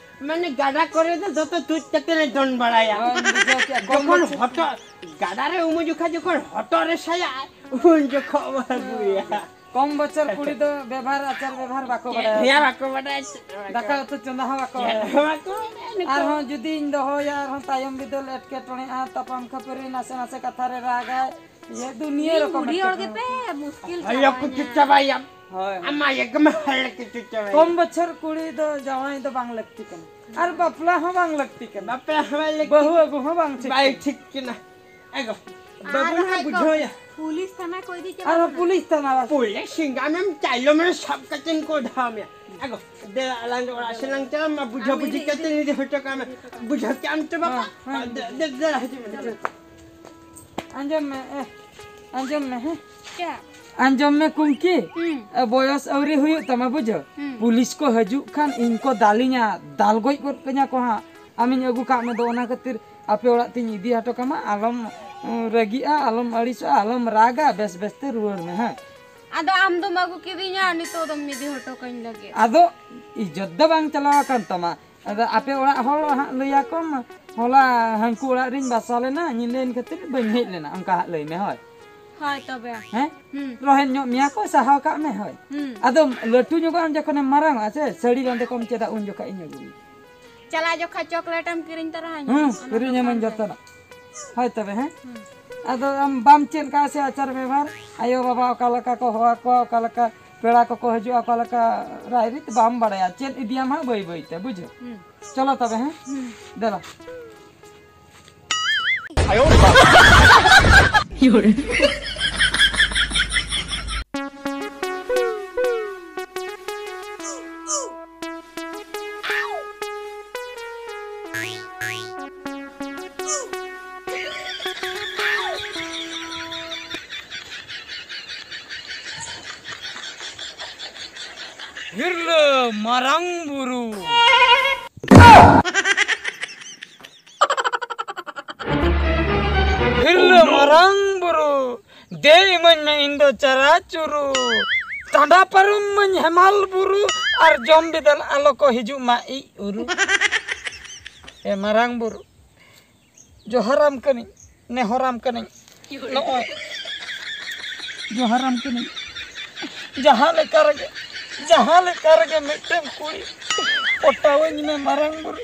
ᱢᱟᱱᱮ ᱜᱟᱰᱟ ᱠᱚᱨᱮ ᱫᱚ ᱡᱚᱛᱚ ᱛᱩᱫ ᱠᱟᱛᱮ ᱞᱮ ᱫᱚᱱ ᱵᱟᱲᱟᱭᱟ᱾ ᱦᱳᱭ, ᱵᱩᱡᱷᱟᱹᱣ ᱠᱮᱜᱼᱟ, ᱠᱚᱢ ᱡᱚᱠᱷᱚᱱ ᱵᱚᱪᱷᱚᱨ᱾ ᱦᱚᱴᱚᱜ, ᱜᱟᱰᱟ ᱨᱮ ᱩᱢᱩ ᱡᱚᱠᱷᱟ ᱡᱚᱠᱷᱚᱱ ᱦᱚᱴᱚᱜ ᱨᱮ ᱥᱟᱭᱟᱜᱼᱟᱭ, ᱩᱱ ᱡᱚᱠᱷᱚᱱ ᱵᱚᱱ ᱟᱹᱜᱩᱭᱟ᱾ ᱠᱚᱢ ᱵᱚᱪᱷᱚᱨ ᱠᱩᱲᱤ ᱫᱚ ᱵᱮᱵᱷᱟᱨ ᱟᱪᱟᱨ ᱵᱮᱵᱷᱟᱨ ᱵᱟᱠᱚ ᱪᱮᱫ ᱵᱟᱲᱟᱭᱟ᱾ ᱦᱚᱸ ᱵᱟᱠᱚ ᱵᱟᱰᱟᱭᱟ, ᱪᱮᱫ ᱦᱚᱸ ᱵᱟᱠᱚ ᱫᱟᱠᱟ ᱩᱛᱩ ᱪᱚᱸᱫᱟ ᱦᱚᱸ ᱵᱟᱠᱚ ᱪᱮᱫ ᱵᱟᱲᱟᱭᱟ᱾ ᱦᱚᱸ ᱵᱟᱠᱚ ᱵᱟᱰᱟᱭᱟ ᱱᱩᱠᱩ᱾ ᱟᱨᱦᱚᱸ ᱡᱩᱫᱤᱧ ᱫᱚᱦᱚᱭᱟ, ᱟᱨᱦᱚᱸ ᱛᱟᱭᱚᱢ ᱵᱤᱫᱟᱹᱞ ᱮᱴᱠᱮᱴᱚᱬᱮᱜᱼᱟ, ᱛᱟᱯᱟᱢ ᱠᱷᱟᱹᱯᱟᱹᱨᱤ, ᱱᱟᱥᱮ ᱱᱟᱥᱮ ᱠᱟᱛᱷᱟ ᱨᱮ ᱨᱟᱜᱟᱭ, ᱤᱭᱟᱹ ᱫᱩᱱᱤᱭᱟᱹ ᱤᱧ ᱨᱚᱠᱚᱢ ᱵᱩᱰᱷᱤ ᱦᱚᱲ ᱮᱴᱠᱮᱴᱚᱬᱮ᱾ ᱜᱮᱯᱮ ᱢᱩᱥᱠᱤᱞ ᱦᱚᱭᱚ ᱠᱚ ᱪᱟᱵᱟᱧᱟ᱾ ᱪᱮᱫ ᱪᱟᱵᱟᱭᱟᱢ? ᱦᱳᱭ, ᱦᱳᱭ᱾ ᱟᱢᱟᱜ ᱮᱠᱫᱚᱢ ᱦᱟᱞ ᱠᱚ ᱪᱟᱵᱟᱭᱟ᱾ ᱠᱚᱢ ᱵᱚᱪᱷᱚᱨ ᱠᱩᱲᱤ ᱫᱚ ᱡᱟᱶᱟᱭ ᱫᱚ ᱵᱟᱝ ᱞᱟᱹᱠᱛᱤ ᱠᱟᱱᱟ, ᱟᱨ ᱵᱟᱯᱞᱟ ᱦᱚᱸ ᱵᱟᱝ ᱞᱟᱹᱠᱛᱤ ᱠᱟᱱᱟ᱾ ᱵᱟᱯᱞᱟ ᱦᱚᱸ ᱵᱟᱝ ᱞᱟᱹᱠᱛᱤ ᱵᱟᱹᱦᱩ ᱠᱟᱱᱟ᱾ ᱟᱹᱜᱩ ᱦᱚᱸ ᱵᱟᱝ ᱴᱷᱤᱠ ᱵᱟᱭ ᱠᱟᱱᱟ᱾ ᱴᱷᱤᱠ ᱠᱟᱱᱟ᱾ ᱮᱜᱳ, ᱟᱨ ᱵᱟᱹᱵᱩ ᱵᱟᱠᱷᱟᱡ ᱦᱚᱸ ᱠᱚ ᱵᱩᱡᱷᱟᱹᱣᱭᱟ᱾ ᱯᱩᱞᱤᱥ ᱛᱷᱟᱱᱟ ᱠᱚ ᱤᱫᱤ ᱪᱟᱞᱟᱜ ᱟᱨᱦᱚᱸ ᱠᱟᱱᱟ᱾ ᱯᱩᱞᱤᱥ ᱛᱷᱟᱱᱟ ᱵᱟᱥ᱾ ᱯᱩᱞᱤᱥ ᱥᱤᱝᱜᱟᱢᱮᱢ ᱪᱟᱭᱞᱚᱢ ᱨᱮ ᱥᱟᱵ ᱠᱟᱛᱮᱱ ᱠᱚ ᱫᱷᱟᱣ ᱢᱮᱭᱟ᱾ ᱮᱜᱳ, ᱫᱮᱞᱟ ᱟᱞᱟᱝ ᱫᱚ ᱚᱲᱟᱜ ᱥᱮᱱ ᱞᱟᱝ ᱪᱟᱞᱟᱜ ᱢᱟ, ᱵᱩᱡᱷᱟᱹ ᱟᱢ ᱵᱩᱡᱷᱤ ᱤᱫᱤ ᱠᱟᱛᱮ ᱤᱫᱤ᱾ ᱤᱫᱤ ᱦᱚᱴᱚ ᱠᱟᱜ ᱢᱮ᱾ ᱵᱩᱡᱷᱟᱹᱣ ᱠᱮᱜ ᱟᱢ ᱛᱚ ᱵᱟᱯᱟ? ᱦᱮᱸ, ᱦᱮᱸ᱾ ᱫᱮ-, ᱫᱮ-, ᱫᱮᱞᱟ ᱦᱤᱡᱩᱜ ᱢᱮ, ᱦᱤᱡᱩᱜ ᱢᱮ᱾ ᱟᱸᱡᱚᱢ ᱢᱮ, ᱮ, ᱟᱸᱡᱚᱢ ᱢᱮ, ᱦᱮᱸ? ᱪᱮᱫ? ᱟᱸᱡᱚᱢ ᱢᱮ ᱠᱩᱝᱠᱤ, ᱦᱩᱸ᱾ ᱮ, ᱵᱚᱭᱚᱥ ᱟᱹᱣᱨᱤ ᱦᱩᱭᱩᱜ ᱛᱟᱢᱟ, ᱵᱩᱡᱷᱟᱹᱣ? ᱦᱩᱸ᱾ ᱯᱩᱞᱤᱥ ᱠᱚ ᱦᱤᱡᱩᱜ ᱠᱷᱟᱱ ᱤᱧ ᱠᱚ ᱫᱟᱞᱤᱧᱟ, ᱫᱟᱞ ᱜᱚᱡ ᱜᱚᱫ ᱠᱟᱹᱧᱟ ᱠᱚ ᱦᱟᱸᱜ᱾ ᱟᱢᱤᱧ ᱟᱹᱜᱩ ᱠᱟᱜ ᱢᱮ ᱫᱚ, ᱚᱱᱟ ᱠᱷᱟᱹᱛᱤᱨ ᱟᱯᱮ ᱚᱲᱟᱜ ᱛᱤᱧ ᱤᱫᱤ ᱦᱚᱴᱚ ᱠᱟᱢᱟ, ᱟᱞᱚᱢ, ᱩᱸ, ᱨᱟᱹᱜᱤᱜᱼᱟ, ᱟᱞᱚᱢ ᱟᱹᱲᱤᱥᱚᱜᱼᱟ, ᱟᱞᱚᱢ ᱨᱟᱜᱟ, ᱵᱮᱥ ᱵᱮᱥ ᱛᱮ ᱨᱩᱣᱟᱹᱲ ᱢᱮ, ᱦᱮᱸ᱾ ᱟᱫᱚ ᱟᱢ ᱫᱚᱢ ᱟᱹᱜᱩ ᱠᱤᱫᱤᱧᱟ, ᱱᱤᱛᱚᱜ ᱫᱚᱢ ᱤᱫᱤ ᱦᱚᱴᱚ ᱠᱟᱹᱧ ᱞᱟᱹᱜᱤᱫ᱾ ᱟᱫᱚ ᱤᱡᱽᱡᱚᱛ ᱫᱚ ᱵᱟᱝ ᱪᱟᱞᱟᱣ ᱟᱠᱟᱱ ᱛᱟᱢᱟ, ᱟᱫᱚ ᱟᱯᱮ ᱚᱲᱟᱜ ᱦᱚᱲ ᱦᱟᱸᱜ ᱞᱟᱹᱭ ᱟᱠᱚᱢ, "ᱦᱚᱞᱟ ᱦᱟᱹᱱᱠᱩ ᱚᱲᱟᱜ ᱨᱤᱧ ᱵᱟᱥᱟ ᱞᱮᱱᱟ, ᱧᱤᱫᱟᱹᱭᱮᱱ ᱠᱷᱟᱹᱛᱤᱨ ᱵᱟᱹᱧ ᱦᱮᱡ ᱞᱮᱱᱟ", ᱚᱱᱠᱟ ᱦᱟᱸᱜ ᱞᱟᱹᱭ ᱢᱮ᱾ ᱦᱳᱭ᱾ ᱦᱳᱭ ᱛᱚᱵᱮ᱾ ᱦᱮᱸ? ᱦᱩᱸ᱾ ᱨᱚᱦᱮᱫ ᱧᱚᱜ ᱢᱮᱭᱟ ᱠᱚ, ᱥᱟᱦᱟᱣ ᱠᱟᱜ ᱢᱮ᱾ ᱦᱳᱭ᱾ ᱦᱩᱸ᱾ ᱟᱫᱚ ᱞᱟᱹᱴᱩ ᱧᱚᱜᱚᱜ ᱟᱢ, ᱡᱚᱠᱷᱚᱱᱮᱢ ᱢᱟᱨᱟᱝᱚᱜᱼᱟ ᱥᱮ, ᱥᱟᱹᱲᱤ ᱵᱟᱸᱫᱮ ᱠᱚᱢ ᱪᱮᱫᱟ, ᱩᱱ ᱡᱚᱠᱷᱟᱡ ᱤᱧ ᱟᱹᱜᱩ ᱢᱮᱭᱟ᱾ ᱪᱟᱞᱟᱜ ᱡᱚᱠᱷᱟᱡ ᱪᱚᱠᱞᱮᱴ ᱮᱢ ᱠᱤᱨᱤᱧ ᱛᱚᱨᱟ ᱟᱹᱧᱟ᱾ ᱦᱩᱸ, ᱚᱱᱟ ᱠᱤᱨᱤᱧ ᱟᱹᱢᱟᱹᱧ ᱫᱚᱠᱟᱱ ᱨᱮ᱾ ᱡᱚᱛᱚᱱᱟᱜ᱾ ᱦᱳᱭ ᱛᱚᱵᱮ, ᱦᱮᱸ? ᱦᱩᱸ᱾ ᱟᱫᱚ ᱟᱢ ᱵᱟᱢ ᱪᱮᱫ ᱠᱟᱜᱼᱟ ᱥᱮ ᱟᱪᱟᱨ ᱵᱮᱵᱷᱟᱨ, ᱟᱭᱳ ᱵᱟᱵᱟ ᱚᱠᱟ ᱞᱮᱠᱟ ᱠᱚ ᱦᱚᱦᱚ ᱟᱠᱚᱣᱟ, ᱚᱠᱟ ᱞᱮᱠᱟ ᱯᱮᱲᱟ ᱠᱚᱠᱚ ᱦᱤᱡᱩᱜᱼᱟ, ᱚᱠᱟ ᱞᱮᱠᱟ ᱨᱟᱭᱨᱤᱛ ᱵᱟᱢ ᱵᱟᱲᱟᱭᱟ, ᱪᱮᱫ ᱤᱫᱤᱭᱟᱢ ᱦᱟᱸᱜ ᱵᱟᱹᱭ ᱵᱟᱹᱭ ᱛᱮ, ᱵᱩᱡᱷᱟᱹᱣ? ᱦᱩᱸ᱾ ᱪᱚᱞᱚ ᱛᱚᱵᱮ, ᱦᱮᱸ? ᱦᱩᱸ᱾ ᱫᱮᱞᱟ᱾ ᱦᱤᱨᱞᱟᱹ ᱢᱟᱨᱟᱝ ᱵᱩᱨᱩ᱾ ᱦᱤᱨᱞᱟᱹ ᱢᱟᱨᱟᱝ ᱵᱩᱨᱩ, ᱫᱮ ᱤᱢᱟᱹᱧ ᱢᱮ ᱤᱧ ᱫᱚ ᱪᱟᱨᱟ ᱪᱩᱨᱩ᱾ ᱴᱟᱸᱰᱟ ᱯᱟᱨᱚᱢ ᱢᱟᱹᱧ ᱦᱮᱢᱟᱞ ᱵᱩᱨᱩ, ᱟᱨ ᱡᱚᱢ ᱵᱤᱫᱟᱹᱞ ᱟᱞᱚ ᱠᱚ ᱦᱤᱡᱩᱜ ᱢᱟ ᱤᱡ ᱩᱨᱩ᱾ ᱮ ᱢᱟᱨᱟᱝ ᱵᱩᱨᱩ, ᱡᱚᱦᱟᱨᱟᱢ ᱠᱟᱹᱱᱟᱹᱧ, ᱱᱮᱦᱚᱨᱟᱢ ᱠᱟᱹᱱᱟᱹᱧ, ᱱᱚᱜᱼᱚᱭ ᱡᱚᱦᱟᱨᱟᱢ ᱠᱟᱹᱱᱟᱹᱧ, ᱡᱟᱦᱟᱸ ᱞᱮᱠᱟ ᱨᱮᱜᱮ, ᱡᱟᱦᱟᱸ ᱞᱮᱠᱟ ᱨᱮᱜᱮ ᱢᱤᱫᱴᱮᱱ ᱠᱩᱲᱤ ᱯᱚᱴᱟᱣᱟᱹᱧ ᱢᱮ ᱢᱟᱨᱟᱝ ᱵᱩᱨᱩ᱾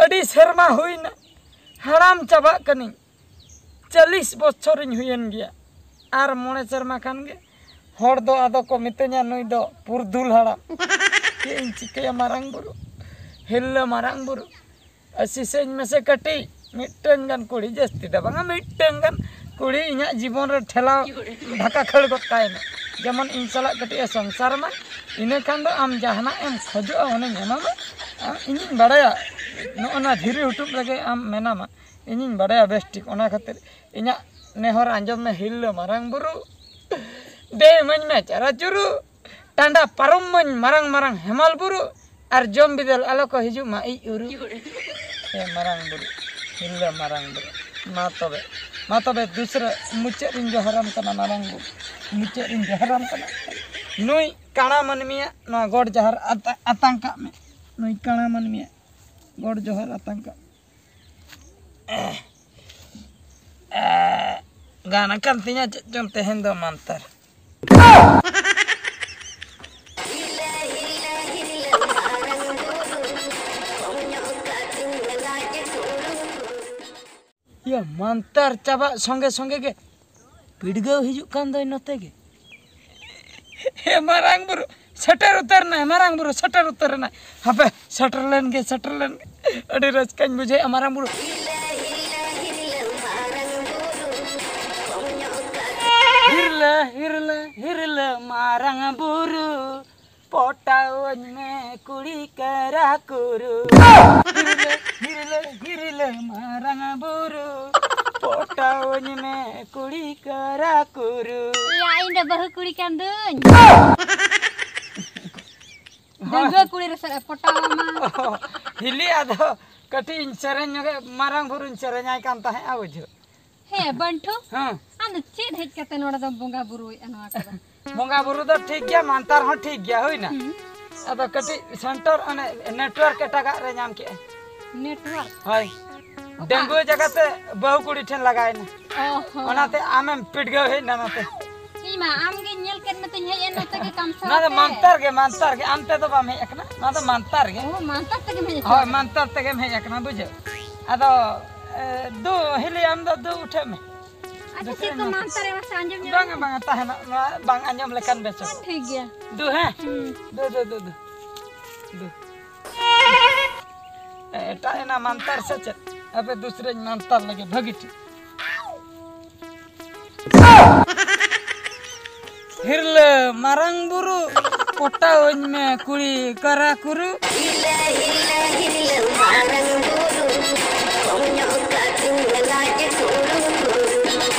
ᱟᱹᱰᱤ ᱥᱮᱨᱢᱟ ᱦᱩᱭᱱᱟ, ᱦᱟᱲᱟᱢ ᱪᱟᱵᱟᱜ ᱠᱟᱹᱱᱟᱹᱧ, ᱪᱚᱞᱞᱤᱥ ᱵᱚᱪᱷᱚᱨᱤᱧ ᱦᱩᱭᱮᱱ ᱜᱮᱭᱟ, ᱟᱨ ᱢᱚᱬᱮ ᱥᱮᱨᱢᱟ ᱠᱷᱟᱱ ᱜᱮ ᱦᱚᱲ ᱫᱚ ᱟᱫᱚ ᱠᱚ ᱢᱤᱛᱟᱹᱧᱟ, "ᱱᱩᱭ ᱫᱚ ᱯᱩᱨᱫᱷᱩᱞ ᱦᱟᱲᱟᱢ᱾" ᱪᱮᱫ ᱤᱧ ᱪᱤᱠᱟᱹᱭᱟ ᱢᱟᱨᱟᱝ ᱵᱩᱨᱩ, ᱦᱤᱨᱞᱟᱹ ᱢᱟᱨᱟᱝ ᱵᱩᱨᱩ, ᱟᱥᱤᱥᱟᱹᱧ ᱢᱮᱥᱮ ᱠᱟᱹᱴᱤᱡ, ᱢᱤᱫᱴᱟᱹᱝ ᱜᱟᱱ ᱠᱩᱲᱤ, ᱡᱟᱹᱥᱛᱤ ᱫᱚ ᱵᱟᱝᱟ, ᱢᱤᱫᱴᱟᱹᱝ ᱜᱟᱱ ᱠᱩᱲᱤ ᱤᱧᱟᱹᱜ ᱡᱤᱵᱚᱱ ᱨᱮ ᱴᱷᱮᱞᱟᱣ ᱫᱷᱟᱠᱟ ᱠᱷᱟᱹᱲ ᱜᱚᱫ ᱠᱟᱭ ᱢᱮ, ᱡᱮᱢᱚᱱ ᱤᱧ ᱥᱟᱞᱟᱜ ᱠᱟᱹᱴᱤᱡ ᱮ ᱥᱚᱝᱥᱟᱨ ᱢᱟ, ᱤᱱᱟᱹ ᱠᱷᱟᱱ ᱫᱚ ᱟᱢ ᱡᱟᱦᱟᱱᱟᱜ ᱮᱢ ᱠᱷᱚᱡᱚᱜᱼᱟ ᱚᱱᱟᱧ ᱮᱢᱟᱢᱟ᱾ ᱟᱨ ᱤᱧᱤᱧ ᱵᱟᱲᱟᱭᱟ ᱱᱚᱜᱼᱚ ᱱᱟ ᱫᱷᱤᱨᱤ ᱦᱩᱴᱩᱵ ᱨᱮᱜᱮ ᱟᱢ ᱢᱮᱱᱟᱢᱟ, ᱤᱧᱤᱧ ᱵᱟᱲᱟᱭᱟ ᱵᱮᱥ ᱴᱷᱤᱠ, ᱚᱱᱟ ᱠᱷᱟᱹᱛᱤᱨ ᱤᱧᱟᱹᱜ ᱱᱮᱦᱚᱨ ᱟᱸᱡᱚᱢ ᱢᱮ ᱦᱤᱨᱞᱟᱹ ᱢᱟᱨᱟᱝ ᱵᱩᱨᱩ, ᱫᱮ ᱤᱢᱟᱹᱧ ᱢᱮ ᱪᱟᱨᱟ ᱪᱩᱨᱩ, ᱴᱟᱸᱰᱟ ᱯᱟᱨᱚᱢ ᱢᱟᱹᱧ ᱢᱟᱨᱟᱝ ᱢᱟᱨᱟᱝ ᱦᱮᱢᱟᱞ ᱵᱩᱨᱩ, ᱟᱨ ᱡᱚᱢ ᱵᱤᱫᱟᱹᱞ ᱟᱞᱚ ᱠᱚ ᱦᱤᱡᱩᱜ ᱢᱟ ᱤᱡ ᱩᱨᱩ᱾ ᱮ ᱢᱟᱨᱟᱝ ᱵᱩᱨᱩ, ᱦᱤᱨᱞᱟᱹ ᱢᱟᱨᱟᱝ ᱵᱩᱨᱩ, ᱢᱟ ᱛᱚᱵᱮ, ᱢᱟ ᱛᱚᱵᱮ ᱫᱩᱥᱨᱟᱹ ᱢᱩᱪᱟᱹᱫ ᱨᱤᱧ ᱡᱚᱦᱟᱨᱟᱢ ᱠᱟᱱᱟ ᱢᱟᱨᱟᱝ ᱵᱩᱨᱩ, ᱢᱩᱪᱟᱹᱫ ᱨᱤᱧ ᱡᱚᱦᱟᱨᱟᱢ ᱠᱟᱱᱟ᱾ ᱱᱩᱭ ᱠᱟᱬᱟ ᱢᱟᱹᱱᱢᱤᱭᱟᱜ ᱱᱚᱣᱟ ᱜᱚᱰ ᱡᱟᱦᱟᱨ ᱟᱛᱟ-, ᱟᱛᱟᱝ ᱠᱟᱜ ᱢᱮ᱾ ᱱᱩᱭ ᱠᱟᱬᱟ ᱢᱟᱹᱱᱢᱤᱭᱟᱜ ᱜᱚᱰ ᱡᱚᱦᱟᱨ ᱟᱛᱟᱝ ᱠᱟᱜ᱾ ᱜᱟᱱ ᱟᱠᱟᱱ ᱛᱤᱧᱟ ᱪᱮᱫ ᱪᱚᱝ ᱛᱮᱦᱮᱧ ᱫᱚ ᱢᱟᱱᱛᱟᱨ᱾ ᱤᱭᱟᱹ, ᱢᱟᱱᱛᱟᱨ ᱪᱟᱵᱟᱜ ᱥᱚᱸᱜᱮ ᱥᱚᱸᱜᱮ ᱜᱮ ᱯᱤᱰᱜᱟᱹᱣ ᱦᱤᱡᱩᱜ ᱠᱟᱱ ᱫᱚᱭ ᱱᱚᱛᱮ ᱜᱮ᱾ ᱦᱮ ᱢᱟᱨᱟᱝ ᱵᱩᱨᱩ, ᱥᱮᱴᱮᱨ ᱩᱛᱟᱹᱨ ᱮᱱᱟᱭ, ᱢᱟᱨᱟᱝ ᱵᱩᱨᱩ ᱥᱮᱴᱮᱨ ᱩᱛᱟᱹᱨ ᱮᱱᱟᱭ᱾ ᱦᱟᱯᱮ, ᱥᱮᱴᱮᱨ ᱞᱮᱱ ᱜᱮ, ᱥᱮᱴᱮᱨ ᱞᱮᱱ ᱜᱮ᱾ ᱟᱹᱰᱤ ᱨᱟᱹᱥᱠᱟᱹᱧ ᱵᱩᱡᱷᱟᱹᱣᱮᱫᱼᱟ, ᱢᱟᱨᱟᱝ ᱵᱩᱨᱩ᱾ ᱦᱤᱨᱞᱟᱹ, ᱦᱤᱨᱞᱟᱹ, ᱦᱤᱨᱞᱟᱹ, ᱢᱟᱨᱟᱝ ᱵᱩᱨᱩ, ᱯᱚᱴᱟᱣᱟᱹᱧ ᱢᱮ ᱠᱩᱲᱤ ᱠᱟᱨᱟ ᱠᱩᱨᱩ᱾ ᱦᱤᱨᱞᱟᱹ, ᱦᱤᱨᱞᱟᱹ, ᱦᱤᱨᱞᱟᱹ, ᱢᱟᱨᱟᱝ ᱵᱩᱨᱩ, ᱯᱚᱴᱟᱣᱟᱹᱧ ᱢᱮ ᱠᱩᱲᱤ ᱠᱟᱨᱟ ᱠᱩᱨᱩ᱾ ᱭᱟ, ᱤᱧ ᱫᱚ ᱵᱟᱹᱦᱩ ᱠᱩᱲᱤ ᱠᱟᱱ ᱫᱩᱧ᱾ ᱰᱟᱺᱜᱩᱣᱟᱹ ᱠᱩᱲᱤ ᱨᱮ ᱥᱮ ᱯᱚᱴᱟᱣ ᱟᱢᱟ᱾ ᱦᱤᱞᱤ, ᱟᱫᱚ ᱠᱟᱹᱴᱤᱡ ᱤᱧ ᱥᱮᱨᱮᱧ ᱧᱚᱜᱮ, ᱢᱟᱨᱟᱝ ᱵᱩᱨᱩᱧ ᱥᱮᱨᱮᱧᱟᱭ ᱠᱟᱱ ᱛᱟᱦᱮᱸᱫᱼᱟ, ᱵᱩᱡᱷᱟᱹᱣ᱾ ᱦᱮᱸ, ᱵᱟᱹᱱᱴᱷᱩ, ᱦᱮᱸ᱾ ᱟᱢ ᱫᱚ ᱪᱮᱫ ᱦᱮᱡ ᱠᱟᱛᱮ ᱱᱚᱰᱮ ᱫᱚᱢ ᱵᱚᱸᱜᱟ ᱵᱩᱨᱩᱭᱮᱫᱼᱟ ᱱᱚᱣᱟ ᱠᱚᱫᱚ? ᱵᱚᱸᱜᱟ ᱵᱩᱨᱩ ᱫᱚ ᱴᱷᱤᱠ ᱜᱮᱭᱟ, ᱢᱟᱱᱛᱟᱨ ᱦᱚᱸ ᱴᱷᱤᱠ ᱜᱮᱭᱟ, ᱦᱩᱭᱱᱟ᱾ ᱦᱩᱸ᱾ ᱟᱫᱚ ᱠᱟᱹᱴᱤᱡ center, ᱚᱱᱮ network ᱮᱴᱟᱜᱟᱜ ᱨᱮ ᱧᱟᱢ ᱠᱮᱜᱼᱟᱭ᱾ Network? ᱦᱳᱭ᱾ ᱚᱠᱟ? ᱰᱟᱺᱜᱩᱣᱟᱹ ᱡᱟᱭᱜᱟ ᱛᱮ ᱵᱟᱹᱦᱩ ᱠᱩᱲᱤ ᱴᱷᱮᱱ ᱞᱟᱜᱟᱣᱮᱱᱟ᱾ ᱚ ᱦᱚᱸ᱾ ᱚᱱᱟᱛᱮ ᱟᱢᱮᱢ ᱯᱤᱰᱜᱟᱹᱣ ᱦᱮᱡ ᱮᱱᱟ ᱱᱚᱛᱮ᱾ ᱤᱧ ᱢᱟ ᱟᱢ ᱜᱤᱧ ᱧᱮᱞ ᱠᱮᱫ ᱢᱮᱛᱮᱧ ᱦᱮᱡ ᱮᱱ ᱱᱚᱛᱮ ᱜᱮ ᱠᱟᱢᱥᱟᱣ ᱱᱚᱣᱟ ᱫᱚ ᱛᱮ᱾ ᱢᱟᱱᱛᱟᱨ ᱜᱮ, ᱢᱟᱱᱛᱟᱨ ᱜᱮ᱾ ᱟᱢ ᱛᱮᱫᱚ ᱵᱟᱢ ᱦᱮᱡ ᱟᱠᱟᱱᱟ᱾ ᱱᱚᱣᱟ ᱫᱚ ᱢᱟᱱᱛᱟᱨ ᱜᱮ᱾ ᱚ, ᱢᱟᱱᱛᱟᱨ ᱛᱮᱜᱮᱢ ᱦᱮᱡ ᱦᱳᱭ, ᱟᱠᱟᱱᱟ? ᱢᱟᱱᱛᱟᱨ ᱛᱮᱜᱮᱢ ᱦᱮᱡ ᱟᱠᱟᱱᱟ, ᱵᱩᱡᱷᱟᱹᱣ᱾ ᱟᱫᱚ, ᱮ, ᱫᱩ, ᱦᱤᱞᱤ, ᱟᱢ ᱫᱚ ᱫᱩ ᱩᱴᱷᱟᱹᱜ ᱢᱮ᱾ ᱟᱪᱪᱷᱟ, ᱫᱩᱥᱨᱟᱹ ᱪᱮᱫ ᱠᱚ ᱢᱟᱱᱛᱟᱨ᱾ ᱢᱟᱱᱛᱟᱨ ᱮ ᱢᱟᱥᱮ ᱟᱸᱡᱚᱢ ᱧᱚᱜ ᱵᱟᱝᱟ, ᱢᱮ? ᱵᱟᱝᱟ, ᱛᱟᱦᱮᱱᱟ᱾ ᱱᱚᱣᱟ ᱵᱟᱝ ᱟᱸᱡᱚᱢ ᱞᱮᱠᱷᱟᱱ ᱵᱮᱥᱚᱜᱼᱟ᱾ ᱴᱷᱤᱠ ᱜᱮᱭᱟ᱾ ᱫᱩ, ᱦᱮᱸ? ᱦᱩᱸ᱾ ᱫᱩ, ᱫᱩ, ᱫᱩ, ᱫᱩ᱾ ᱫᱩ᱾ ᱮ, ᱮᱴᱟᱜ ᱮᱱᱟ ᱢᱟᱱᱛᱟᱨ ᱥᱮ ᱪᱮᱫ? ᱟᱯᱮ ᱫᱩᱥᱨᱟᱹᱧ ᱢᱟᱱᱛᱟᱨ ᱞᱮᱜᱮ ᱵᱷᱟᱹᱜᱤ ᱴᱷᱤᱠ᱾ ᱦᱤᱨᱞᱟᱹ ᱢᱟᱨᱟᱝ ᱵᱩᱨᱩ, ᱯᱚᱴᱟᱣᱟᱹᱧ ᱢᱮ ᱠᱩᱲᱤ ᱠᱟᱨᱟ ᱠᱩᱨᱩ᱾ ᱦᱤᱨᱞᱟᱹ, ᱦᱤᱨᱞᱟᱹ, ᱦᱤᱨᱞᱟᱹ ᱢᱟᱨᱟᱝ ᱵᱩᱨᱩ, ᱠᱚᱢ ᱧᱚᱜ ᱠᱟᱹᱛᱤᱧ ᱢᱮ ᱞᱟᱡ ᱠᱩᱨᱩ ᱠᱩᱨᱩ᱾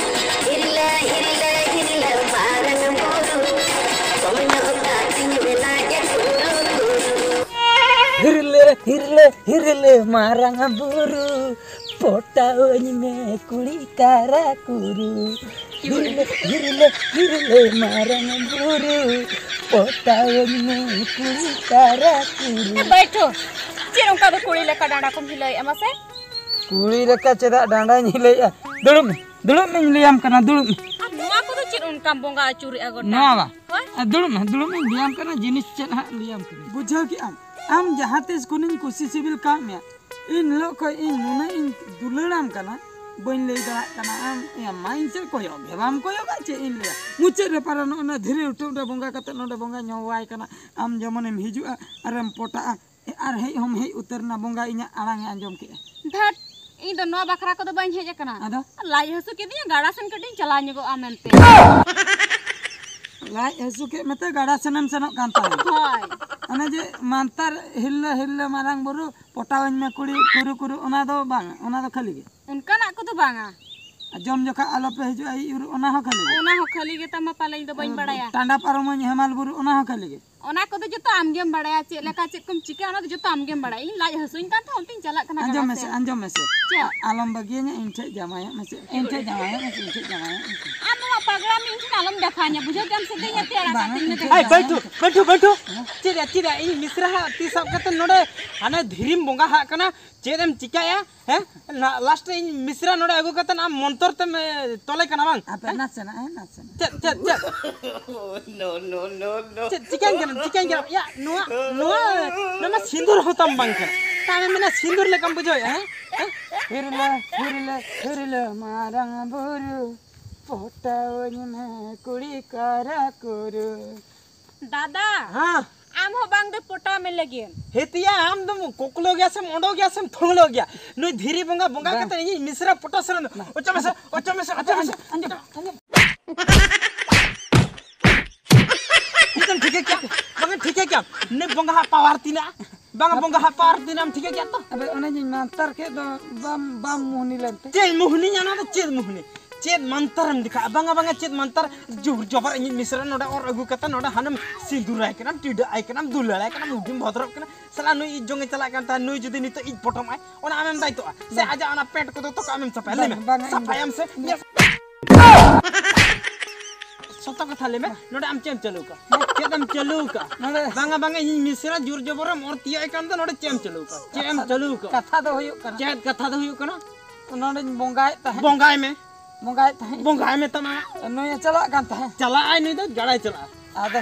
ᱦᱤᱨᱞᱟᱹ, ᱦᱤᱨᱞᱟᱹ, ᱦᱤᱨᱞᱟᱹ ᱢᱟᱨᱟᱝ ᱵᱩᱨᱩ, ᱠᱚᱢ ᱧᱚᱜ ᱠᱟᱹᱛᱤᱧ ᱢᱮ ᱞᱟᱡ ᱠᱩᱨᱩ ᱠᱩᱨᱩ᱾ ᱦᱤᱨᱞᱟᱹ ᱦᱤᱨᱞᱟᱹ ᱦᱤᱨᱞᱟᱹ ᱢᱟᱨᱟᱝ ᱵᱩᱨᱩ, ᱯᱚᱴᱟᱣᱟᱹᱧ ᱢᱮ ᱠᱩᱲᱤ ᱠᱟᱨᱟ ᱠᱩᱨᱩ᱾ ᱦᱤᱨᱞᱟᱹ ᱦᱤᱨᱞᱟᱹ ᱦᱤᱨᱞᱟᱹ ᱢᱟᱨᱟᱝ ᱵᱩᱨᱩ, ᱯᱚᱴᱟᱣᱟᱹᱧ ᱢᱮ ᱠᱩᱲᱤ ᱠᱟᱨᱟ ᱠᱩᱨᱩ᱾ ᱵᱟᱭᱴᱷᱳ, ᱪᱮᱫ ᱚᱱᱠᱟ ᱫᱚ ᱠᱩᱲᱤ ᱞᱮᱠᱟ ᱰᱟᱸᱰᱟ ᱠᱚᱢ ᱦᱤᱞᱟᱹᱣᱮᱫᱼᱟ ᱢᱟᱥᱮ? ᱠᱩᱲᱤ ᱞᱮᱠᱟ ᱪᱮᱫᱟᱜ ᱰᱟᱸᱰᱟᱧ ᱦᱤᱞᱟᱹᱣᱮᱫᱼᱟ? ᱫᱩᱲᱩᱵ ᱢᱮ, ᱫᱩᱲᱩᱵ ᱢᱮᱧ ᱞᱟᱹᱭᱟᱢ ᱠᱟᱱᱟ, ᱫᱩᱲᱩᱵ ᱢᱮ᱾ ᱟᱨ ᱱᱚᱣᱟ ᱠᱚᱫᱚ ᱪᱮᱫ ᱚᱱᱠᱟᱢ ᱵᱚᱸᱜᱟ ᱟᱹᱪᱩᱨᱮᱫᱼᱟ ᱜᱚᱴᱟ? ᱱᱚᱣᱟ ᱵᱟ? ᱦᱳᱭ᱾ ᱟᱨ ᱫᱩᱲᱩᱵ ᱢᱮ, ᱫᱩᱲᱩᱵ ᱢᱮᱧ ᱞᱟᱹᱭᱟᱢ ᱠᱟᱱᱟ, ᱡᱤᱱᱤᱥ ᱪᱮᱫ ᱦᱟᱸᱜ ᱞᱟᱹᱭᱟᱢ ᱠᱟᱱᱟ᱾ ᱵᱩᱡᱷᱟᱹᱣ ᱠᱮᱜᱼᱟᱢ? ᱟᱢ ᱡᱟᱦᱟᱸ ᱛᱤᱥ ᱠᱷᱚᱱᱤᱧ ᱠᱩᱥᱤ ᱥᱤᱵᱤᱞ ᱠᱟᱜ ᱢᱮᱭᱟ, ᱤᱱ ᱦᱤᱞᱳᱜ ᱠᱷᱚᱱ ᱤᱧ ᱱᱩᱱᱟᱹᱜ ᱤᱧ ᱫᱩᱞᱟᱹᱲᱟᱢ ᱠᱟᱱᱟ, ᱵᱟᱹᱧ ᱞᱟᱹᱭ ᱫᱟᱲᱮᱭᱟᱜ ᱠᱟᱱᱟ᱾ ᱟᱢ ᱮᱢ ᱢᱟ ᱤᱧ ᱥᱮᱫ ᱠᱚᱭᱚᱜ ᱜᱮ ᱵᱟᱢ ᱠᱚᱭᱚᱜᱟ, ᱪᱮᱫ ᱤᱧ ᱞᱟᱹᱭᱟ? ᱢᱩᱪᱟᱹᱫ ᱨᱮ ᱯᱟᱨᱟ ᱱᱚᱜᱼᱚ ᱱᱟ ᱫᱷᱤᱨᱤ ᱩᱴᱷᱟᱹᱣ ᱨᱮ ᱵᱚᱸᱜᱟ ᱠᱟᱛᱮ ᱱᱚᱰᱮ ᱵᱚᱸᱜᱟᱧ ᱦᱚᱦᱚᱣᱟᱭ ᱠᱟᱱᱟ, ᱟᱢ ᱡᱮᱢᱚᱱᱮᱢ ᱦᱤᱡᱩᱜᱼᱟ ᱟᱨᱮᱢ ᱯᱚᱴᱟᱜᱼᱟ᱾ ᱟᱨ ᱦᱮᱡ ᱦᱚᱸᱢ ᱦᱮᱡ ᱩᱛᱟᱹᱨ ᱮᱱᱟ, ᱵᱚᱸᱜᱟ ᱤᱧᱟᱹᱜ ᱟᱲᱟᱝ ᱮ ᱟᱸᱡᱚᱢ ᱠᱮᱜᱼᱟ᱾ ᱫᱷᱟᱹᱴ, ᱤᱧ ᱫᱚ ᱱᱚᱣᱟ ᱵᱟᱠᱷᱨᱟ ᱠᱚᱫᱚ ᱵᱟᱹᱧ ᱦᱮᱡ ᱟᱠᱟᱱᱟ᱾ ᱟᱫᱚ? ᱞᱟᱡ ᱦᱟᱹᱥᱩ ᱠᱤᱫᱤᱧᱟ, ᱜᱟᱰᱟ ᱥᱮᱱ ᱠᱟᱹᱴᱤᱡ ᱤᱧ ᱪᱟᱞᱟᱣ ᱧᱚᱜᱚᱜᱼᱟ ᱢᱮᱱᱛᱮ᱾ ᱞᱟᱡ ᱦᱟᱹᱥᱩ ᱠᱮᱫ ᱢᱮᱛᱮ ᱜᱟᱰᱟ ᱥᱮᱱᱮᱢ ᱥᱮᱱᱚᱜ ᱠᱟᱱ ᱛᱟᱦᱮᱸᱫ? ᱦᱳᱭ᱾ ᱚᱱᱮ ᱡᱮ ᱢᱟᱱᱛᱟᱨ ᱦᱤᱨᱞᱟᱹ ᱦᱤᱨᱞᱟᱹ ᱢᱟᱨᱟᱝ ᱵᱩᱨᱩ, ᱯᱚᱴᱟᱣᱟᱹᱧ ᱢᱮ ᱠᱩᱲᱤ ᱠᱩᱨᱩ ᱠᱩᱨᱩ, ᱚᱱᱟ ᱫᱚ ᱵᱟᱝ, ᱚᱱᱟ ᱫᱚ ᱠᱷᱟᱹᱞᱤ ᱜᱮ? ᱚᱱᱠᱟᱱᱟᱜ ᱠᱚᱫᱚ ᱵᱟᱝᱟ᱾ ᱟᱨ ᱡᱚᱢ ᱡᱚᱠᱷᱟ ᱟᱞᱚᱯᱮ ᱦᱤᱡᱩᱜᱼᱟ ᱤᱡ ᱩᱨᱩ, ᱚᱱᱟ ᱦᱚᱸ ᱠᱷᱟᱹᱞᱤ ᱜᱮ? ᱚᱱᱟ ᱦᱚᱸ ᱠᱷᱟᱹᱞᱤ ᱜᱮ ᱛᱟᱢᱟ ᱯᱟᱞᱮ, ᱤᱧ ᱫᱚ ᱵᱟᱹᱧ ᱵᱟᱲᱟᱭᱟ᱾ ᱴᱟᱸᱰᱟ ᱯᱟᱨᱚᱢᱟᱹᱧ ᱦᱮᱢᱟᱞ ᱵᱩᱨᱩ, ᱚᱱᱟ ᱦᱚᱸ ᱠᱷᱟᱹᱞᱤ ᱜᱮ? ᱚᱱᱟ ᱠᱚᱫᱚ ᱡᱚᱛᱚ ᱟᱢ ᱜᱮᱢ ᱵᱟᱲᱟᱭᱟ, ᱪᱮᱫ ᱞᱮᱠᱟ ᱪᱮᱫ ᱠᱚᱢ ᱪᱤᱠᱟᱹᱭᱟ, ᱚᱱᱟ ᱫᱚ ᱡᱚᱛᱚ ᱟᱢ ᱜᱮᱢ ᱵᱟᱲᱟᱭᱟ᱾ ᱤᱧ ᱞᱟᱡ ᱦᱟᱹᱥᱩᱧ ᱠᱟᱱ ᱛᱟᱦᱮᱸ, ᱚᱱᱛᱮᱧ ᱪᱟᱞᱟᱜ ᱠᱟᱱᱟ ᱟᱸᱡᱚᱢ ᱜᱟᱰᱟ ᱢᱮᱥᱮ, ᱥᱮᱫ᱾ ᱟᱸᱡᱚᱢ ᱢᱮᱥᱮ᱾ ᱪᱮᱫ? ᱟᱞᱚᱢ ᱵᱟᱹᱜᱤᱭᱟᱹᱧᱟ, ᱤᱧ ᱴᱷᱮᱡ ᱡᱟᱶᱟᱭᱚᱜ ᱢᱮᱥᱮ, ᱤᱧ ᱴᱷᱮᱡ ᱡᱟᱶᱟᱭᱚᱜ ᱢᱮᱥᱮ, ᱤᱧ ᱴᱷᱮᱡ ᱡᱟᱶᱟᱭᱚᱜ ᱢᱮᱥᱮ᱾ ᱟᱢ ᱱᱚᱣᱟ ᱯᱟᱜᱽᱞᱟᱢ ᱤᱧ ᱴᱷᱮᱱ ᱟᱞᱚᱢ ᱫᱮᱠᱷᱟᱣᱟᱹᱧᱟ, ᱵᱩᱡᱷᱟᱹᱣ ᱠᱮᱫᱟᱢ ᱥᱮ? ᱫᱮᱡ ᱟᱛᱮ ᱟᱲᱟᱜ ᱵᱟᱝᱟ, ᱠᱟᱛᱮᱧ ᱢᱮ, ᱤᱧ ᱴᱷᱮᱡ ᱫᱮᱠᱷᱟᱣ᱾ ᱟᱭ, ᱡᱟᱶᱟᱭᱚᱜ ᱵᱟᱹᱴᱷᱩ, ᱢᱮᱥᱮ᱾ ᱵᱟᱹᱴᱷᱩ, ᱵᱟᱹᱴᱷᱩ᱾ ᱪᱮᱫ ᱭᱟ, ᱪᱮᱫ ᱭᱟ? ᱤᱧ ᱢᱤᱥᱨᱟ ᱦᱟᱜ ᱛᱤ ᱥᱟᱵ ᱠᱟᱛᱮ ᱱᱚᱰᱮ ᱦᱟᱱᱮ ᱫᱷᱤᱨᱤᱢ ᱵᱚᱸᱜᱟ ᱦᱟᱜ ᱠᱟᱱᱟ, ᱪᱮᱫ ᱮᱢ ᱪᱤᱠᱟᱹᱭᱟ? ᱦᱮᱸ? ᱞᱟᱥᱴ ᱨᱮ ᱤᱧ ᱢᱤᱥᱨᱟ ᱱᱚᱰᱮ ᱟᱹᱜᱩ ᱠᱟᱛᱮ ᱟᱢ ᱢᱚᱱᱛᱚᱨ ᱛᱮᱢ, ᱮ, ᱛᱚᱞᱮ ᱠᱟᱱᱟ ᱵᱟᱝ? ᱟᱯᱮ ᱦᱮᱸ? ᱱᱟᱥᱮᱱᱟᱜ, ᱦᱮᱸ, ᱱᱟᱥᱮᱱᱟᱜ᱾ ᱪᱮᱫ, ᱪᱮᱫ, ᱪᱮᱫ? No, no, no, no. ᱪᱮᱫ ᱪᱤᱠᱟᱹᱧ ᱠᱟᱱᱟ, ᱪᱤᱠᱟᱹᱧ ᱠᱟᱱᱟ? ᱭᱟ, ᱱᱚᱣᱟ, ᱱᱚᱣᱟ, ᱱᱚᱣᱟ ᱢᱟ ᱥᱤᱸᱫᱩᱨ ᱦᱚᱸ ᱛᱟᱢ ᱵᱟᱝ ᱠᱟᱱᱟ᱾ ᱛᱟᱦᱞᱮ ᱢᱮᱱᱟ ᱥᱤᱸᱫᱩᱨ ᱞᱮᱠᱟᱢ ᱵᱩᱡᱷᱟᱹᱣᱮᱫᱼᱟ, ᱦᱮᱸ? ᱦᱮᱸ? ᱦᱤᱨᱞᱟᱹ, ᱦᱤᱨᱞᱟᱹ, ᱦᱤᱨᱞᱟᱹ ᱢᱟᱨᱟᱝ ᱵᱩᱨᱩ, ᱯᱚᱴᱟᱣᱟᱹᱧ ᱢᱮ ᱠᱩᱲᱤ ᱠᱟᱨᱟ ᱠᱩᱨᱩ᱾ ᱫᱟᱫᱟ, ᱦᱮᱸ? ᱟᱢ ᱦᱚᱸ ᱵᱟᱝ ᱫᱚ ᱯᱚᱴᱟᱣ ᱢᱮ ᱞᱟᱹᱜᱤᱫ᱾ ᱦᱮᱛᱤᱭᱟ, ᱟᱢ ᱫᱚᱢ ᱠᱚᱠᱞᱚ ᱜᱮᱭᱟ ᱥᱮᱢ ᱚᱰᱚ ᱜᱮᱭᱟ ᱥᱮᱢ ᱛᱷᱚᱝᱞᱚ ᱜᱮᱭᱟ? ᱱᱩᱭ ᱫᱷᱤᱨᱤ ᱵᱚᱸᱜᱟ ᱵᱚᱸᱜᱟ ᱵᱟᱝ᱾ ᱠᱟᱛᱮ ᱤᱧᱤᱡ ᱢᱤᱥᱨᱟ ᱯᱚᱴᱟᱣ ᱥᱟᱱᱟ ᱫᱚ᱾ ᱚᱪᱚᱜ ᱢᱮᱥᱮ, ᱚᱪᱚᱜ ᱢᱮᱥᱮ, ᱚᱪᱚᱜ ᱢᱮᱥᱮ᱾ ᱟᱸᱡᱚᱢ, ᱟᱸᱡᱚᱢ᱾ ᱱᱤᱛᱚᱜ ᱴᱷᱤᱠᱟᱹ ᱠᱮᱜᱼᱟ? ᱵᱟᱝ ᱴᱷᱤᱠᱟᱹ ᱠᱮᱜᱼᱟ? ᱱᱩᱭ ᱵᱚᱸᱜᱟ ᱦᱟᱜ ᱯᱟᱣᱟᱨ ᱛᱤᱱᱟᱹᱜ? ᱵᱟᱝ ᱵᱚᱸᱜᱟ ᱦᱟᱜ ᱯᱟᱣᱟᱨ ᱛᱤᱱᱟᱹᱜ ᱮᱢ ᱴᱷᱤᱠᱟᱹ ᱠᱮᱜᱼᱟ ᱛᱚ? ᱟᱫᱚ ᱚᱱᱮ ᱡᱮᱧ ᱢᱟᱱᱛᱟᱨ ᱠᱮᱫ ᱫᱚ ᱵᱟᱢ, ᱵᱟᱢ ᱢᱩᱦᱱᱤ ᱞᱮᱱᱛᱮ? ᱪᱮᱫ ᱢᱩᱦᱱᱤᱧᱟ? ᱚᱱᱟ ᱫᱚ ᱪᱮᱫ ᱢᱩᱦᱱᱤ? ᱪᱮᱫ ᱢᱟᱱᱛᱟᱨᱮᱢ ᱫᱮᱠᱷᱟᱜᱼᱟ? ᱵᱟᱝᱟ, ᱵᱟᱝᱟ, ᱪᱮᱫ ᱢᱟᱱᱛᱟᱨ? ᱡᱳᱨ ᱡᱚᱵᱚᱨ ᱤᱧᱤᱡ ᱢᱤᱥᱨᱟ ᱱᱚᱰᱮ ᱚᱨ ᱟᱹᱜᱩ ᱠᱟᱛᱮ ᱱᱚᱰᱮ ᱦᱟᱱᱮᱢ ᱥᱤᱸᱫᱩᱨᱟᱭ ᱠᱟᱱᱟᱢ, ᱴᱤᱰᱟᱹᱜ ᱟᱭ ᱠᱟᱱᱟᱢ, ᱫᱩᱞᱟᱹᱲᱟᱭ ᱠᱟᱱᱟᱢ, ᱩᱰᱤᱢ ᱵᱷᱚᱫᱨᱚᱜ ᱠᱟᱱᱟ᱾ ᱥᱟᱞᱟ ᱱᱩᱭ ᱤᱡ ᱡᱚᱝ ᱮ ᱪᱟᱞᱟᱜ ᱠᱟᱱ ᱛᱟᱦᱮᱸᱫ, ᱱᱩᱭ ᱡᱩᱫᱤ ᱱᱤᱛᱚᱜ ᱤᱡ ᱯᱚᱴᱚᱢ ᱟᱭ, ᱚᱱᱟ ᱟᱢᱮᱢ ᱫᱟᱭᱤᱛᱚᱜᱼᱟ? ᱥᱮ ᱵᱟᱝ᱾ ᱟᱡᱟᱜ ᱚᱱᱟ ᱯᱮᱱᱴ ᱠᱚᱫᱚ ᱛᱚᱠᱚ ᱟᱢᱮᱢ ᱥᱟᱯᱷᱟᱭᱟ? ᱞᱟᱹᱭ ᱢᱮ, ᱵᱟᱝ, ᱵᱟᱝ, ᱤᱧ ᱫᱚ ᱥᱟᱯᱷᱟᱭᱟᱢ ᱥᱮ? ᱥᱚᱛᱚ ᱠᱟᱛᱷᱟ ᱞᱟᱹᱭ ᱢᱮ, ᱱᱚᱰᱮ ᱟᱢ ᱪᱮᱫ ᱮᱢ ᱪᱟᱹᱞᱩ ᱟᱠᱟᱫ? ᱪᱮᱫ ᱮᱢ ᱪᱟᱹᱞᱩ ᱟᱠᱟᱫ? ᱱᱚᱰᱮ ᱵᱟᱝᱟ, ᱵᱟᱝᱟ, ᱤᱧ ᱢᱤᱥᱨᱟ ᱡᱳᱨ ᱡᱚᱵᱚᱨᱮᱢ ᱚᱨ ᱛᱤᱭᱳᱜ ᱮ ᱠᱟᱱ ᱫᱚ, ᱱᱚᱰᱮ ᱪᱮᱫ ᱮᱢ ᱪᱟᱹᱞᱩ ᱟᱠᱟᱫ? ᱪᱮᱫ ᱮᱢ ᱪᱟᱹᱞᱩ ᱟᱠᱟᱫ? ᱠᱟᱛᱷᱟ ᱫᱚ ᱦᱩᱭᱩᱜ ᱠᱟᱱᱟ, ᱪᱮᱫ ᱠᱟᱛᱷᱟ ᱫᱚ ᱦᱩᱭᱩᱜ ᱠᱟᱱᱟ? ᱱᱚᱰᱮᱧ ᱵᱚᱸᱜᱟᱭᱮᱫ ᱛᱟᱦᱮᱸᱫ᱾ ᱵᱚᱸᱜᱟᱭ ᱢᱮ᱾ ᱵᱚᱸᱜᱟᱭᱮᱫ ᱛᱟᱦᱮᱸᱫ᱾ ᱵᱚᱸᱜᱟᱭ ᱢᱮ ᱛᱟᱢᱟ᱾ ᱱᱩᱭᱮ ᱪᱟᱞᱟᱜ ᱠᱟᱱ ᱛᱟᱦᱮᱸᱫ᱾ ᱪᱟᱞᱟᱜ ᱟᱭ, ᱱᱩᱭ ᱫᱚ ᱡᱟᱲᱟᱭ ᱪᱟᱞᱟᱜᱼᱟ᱾ ᱟᱫᱚ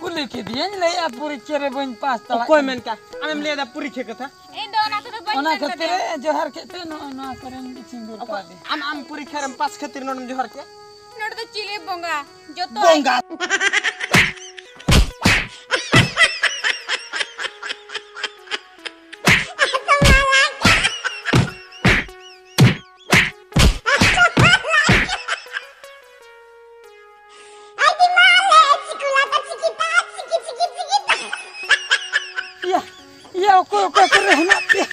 ᱠᱩᱞᱤ ᱠᱮᱫᱮᱭᱟᱹᱧ, ᱞᱟᱹᱭᱮᱫᱼᱟ ᱯᱚᱨᱤᱠᱠᱷᱟ ᱨᱮ ᱵᱟᱹᱧ ᱯᱟᱥ ᱫᱟᱲᱮᱭᱟᱜ ᱚᱠᱚᱭ ᱠᱟᱱᱟ᱾ ᱢᱮᱱ ᱠᱟ? ᱟᱢᱮᱢ ᱞᱟᱹᱭᱫᱟ ᱯᱚᱨᱤᱠᱠᱷᱟ ᱠᱟᱛᱷᱟ? ᱤᱧ ᱫᱚ ᱚᱱᱟ ᱠᱚᱫᱚ ᱵᱟᱹᱧ ᱚᱱᱟ ᱢᱮᱱ ᱠᱷᱟᱹᱛᱤᱨ ᱠᱟᱫᱟ᱾ ᱨᱮ ᱡᱚᱦᱟᱨ ᱠᱮᱫ ᱛᱮ ᱱᱚᱜᱼᱚᱭ ᱱᱚᱣᱟ ᱠᱚᱨᱮᱧ ᱥᱤᱸᱫᱩᱨ ᱚᱠᱚᱭ? ᱠᱟᱫᱮᱭᱟ᱾ ᱟᱢ, ᱟᱢ ᱯᱚᱨᱤᱠᱠᱷᱟ ᱨᱮᱢ ᱯᱟᱥ ᱠᱷᱟᱹᱛᱤᱨ ᱱᱚᱰᱮᱢ ᱡᱚᱦᱟᱨ ᱠᱮᱫᱼᱟ? ᱱᱚᱰᱮ ᱫᱚ ᱪᱤᱞᱤ ᱵᱚᱸᱜᱟ? ᱡᱚᱛᱚ ᱵᱚᱸᱜᱟ᱾ ᱤᱭᱟ, ᱤᱭᱟ, ᱚᱠᱚᱭ ᱚᱠᱟ ᱠᱚᱨᱮ ᱦᱮᱱᱟᱜ ᱯᱮᱭᱟ?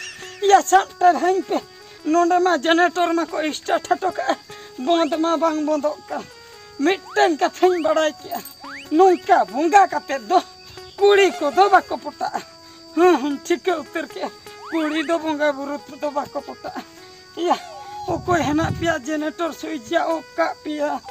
ᱤᱭᱟ, ᱥᱟᱵ ᱴᱟᱨᱦᱟᱹᱧ ᱯᱮ᱾ ᱱᱚᱰᱮ ᱢᱟ ᱡᱮᱱᱟᱨᱮᱴᱚᱨ ᱢᱟᱠᱚ ᱥᱴᱟᱨᱴ ᱦᱚᱴᱚ ᱠᱟᱜᱼᱟ, ᱵᱚᱸᱫᱽ ᱢᱟ ᱵᱟᱝ ᱵᱚᱸᱫᱚᱜ ᱠᱟᱱ᱾ ᱢᱤᱫᱴᱟᱝ ᱠᱟᱛᱷᱟᱧ ᱵᱟᱲᱟᱭ ᱠᱮᱜᱼᱟ, ᱱᱚᱝᱠᱟ ᱵᱚᱸᱜᱟ ᱠᱟᱛᱮ ᱫᱚ ᱠᱩᱲᱤ ᱠᱚᱫᱚ ᱵᱟᱠᱚ ᱯᱚᱴᱟᱜᱼᱟ᱾ ᱦᱮᱸ, ᱦᱮᱸ, ᱴᱷᱤᱠᱟᱹ ᱩᱛᱟᱹᱨ ᱠᱮᱜᱼᱟ, ᱠᱩᱲᱤ ᱫᱚ ᱵᱚᱸᱜᱟ ᱵᱩᱨᱩ ᱛᱮᱫᱚ ᱵᱟᱠᱚ ᱯᱚᱴᱟᱜᱼᱟ᱾ ᱤᱭᱟ, ᱚᱠᱚᱭ ᱦᱮᱱᱟᱜ ᱯᱮᱭᱟ ᱡᱮᱱᱟᱨᱮᱴᱚᱨ ᱥᱩᱭᱤᱪ ᱚᱯᱷ ᱠᱟᱜ ᱯᱮᱭᱟ?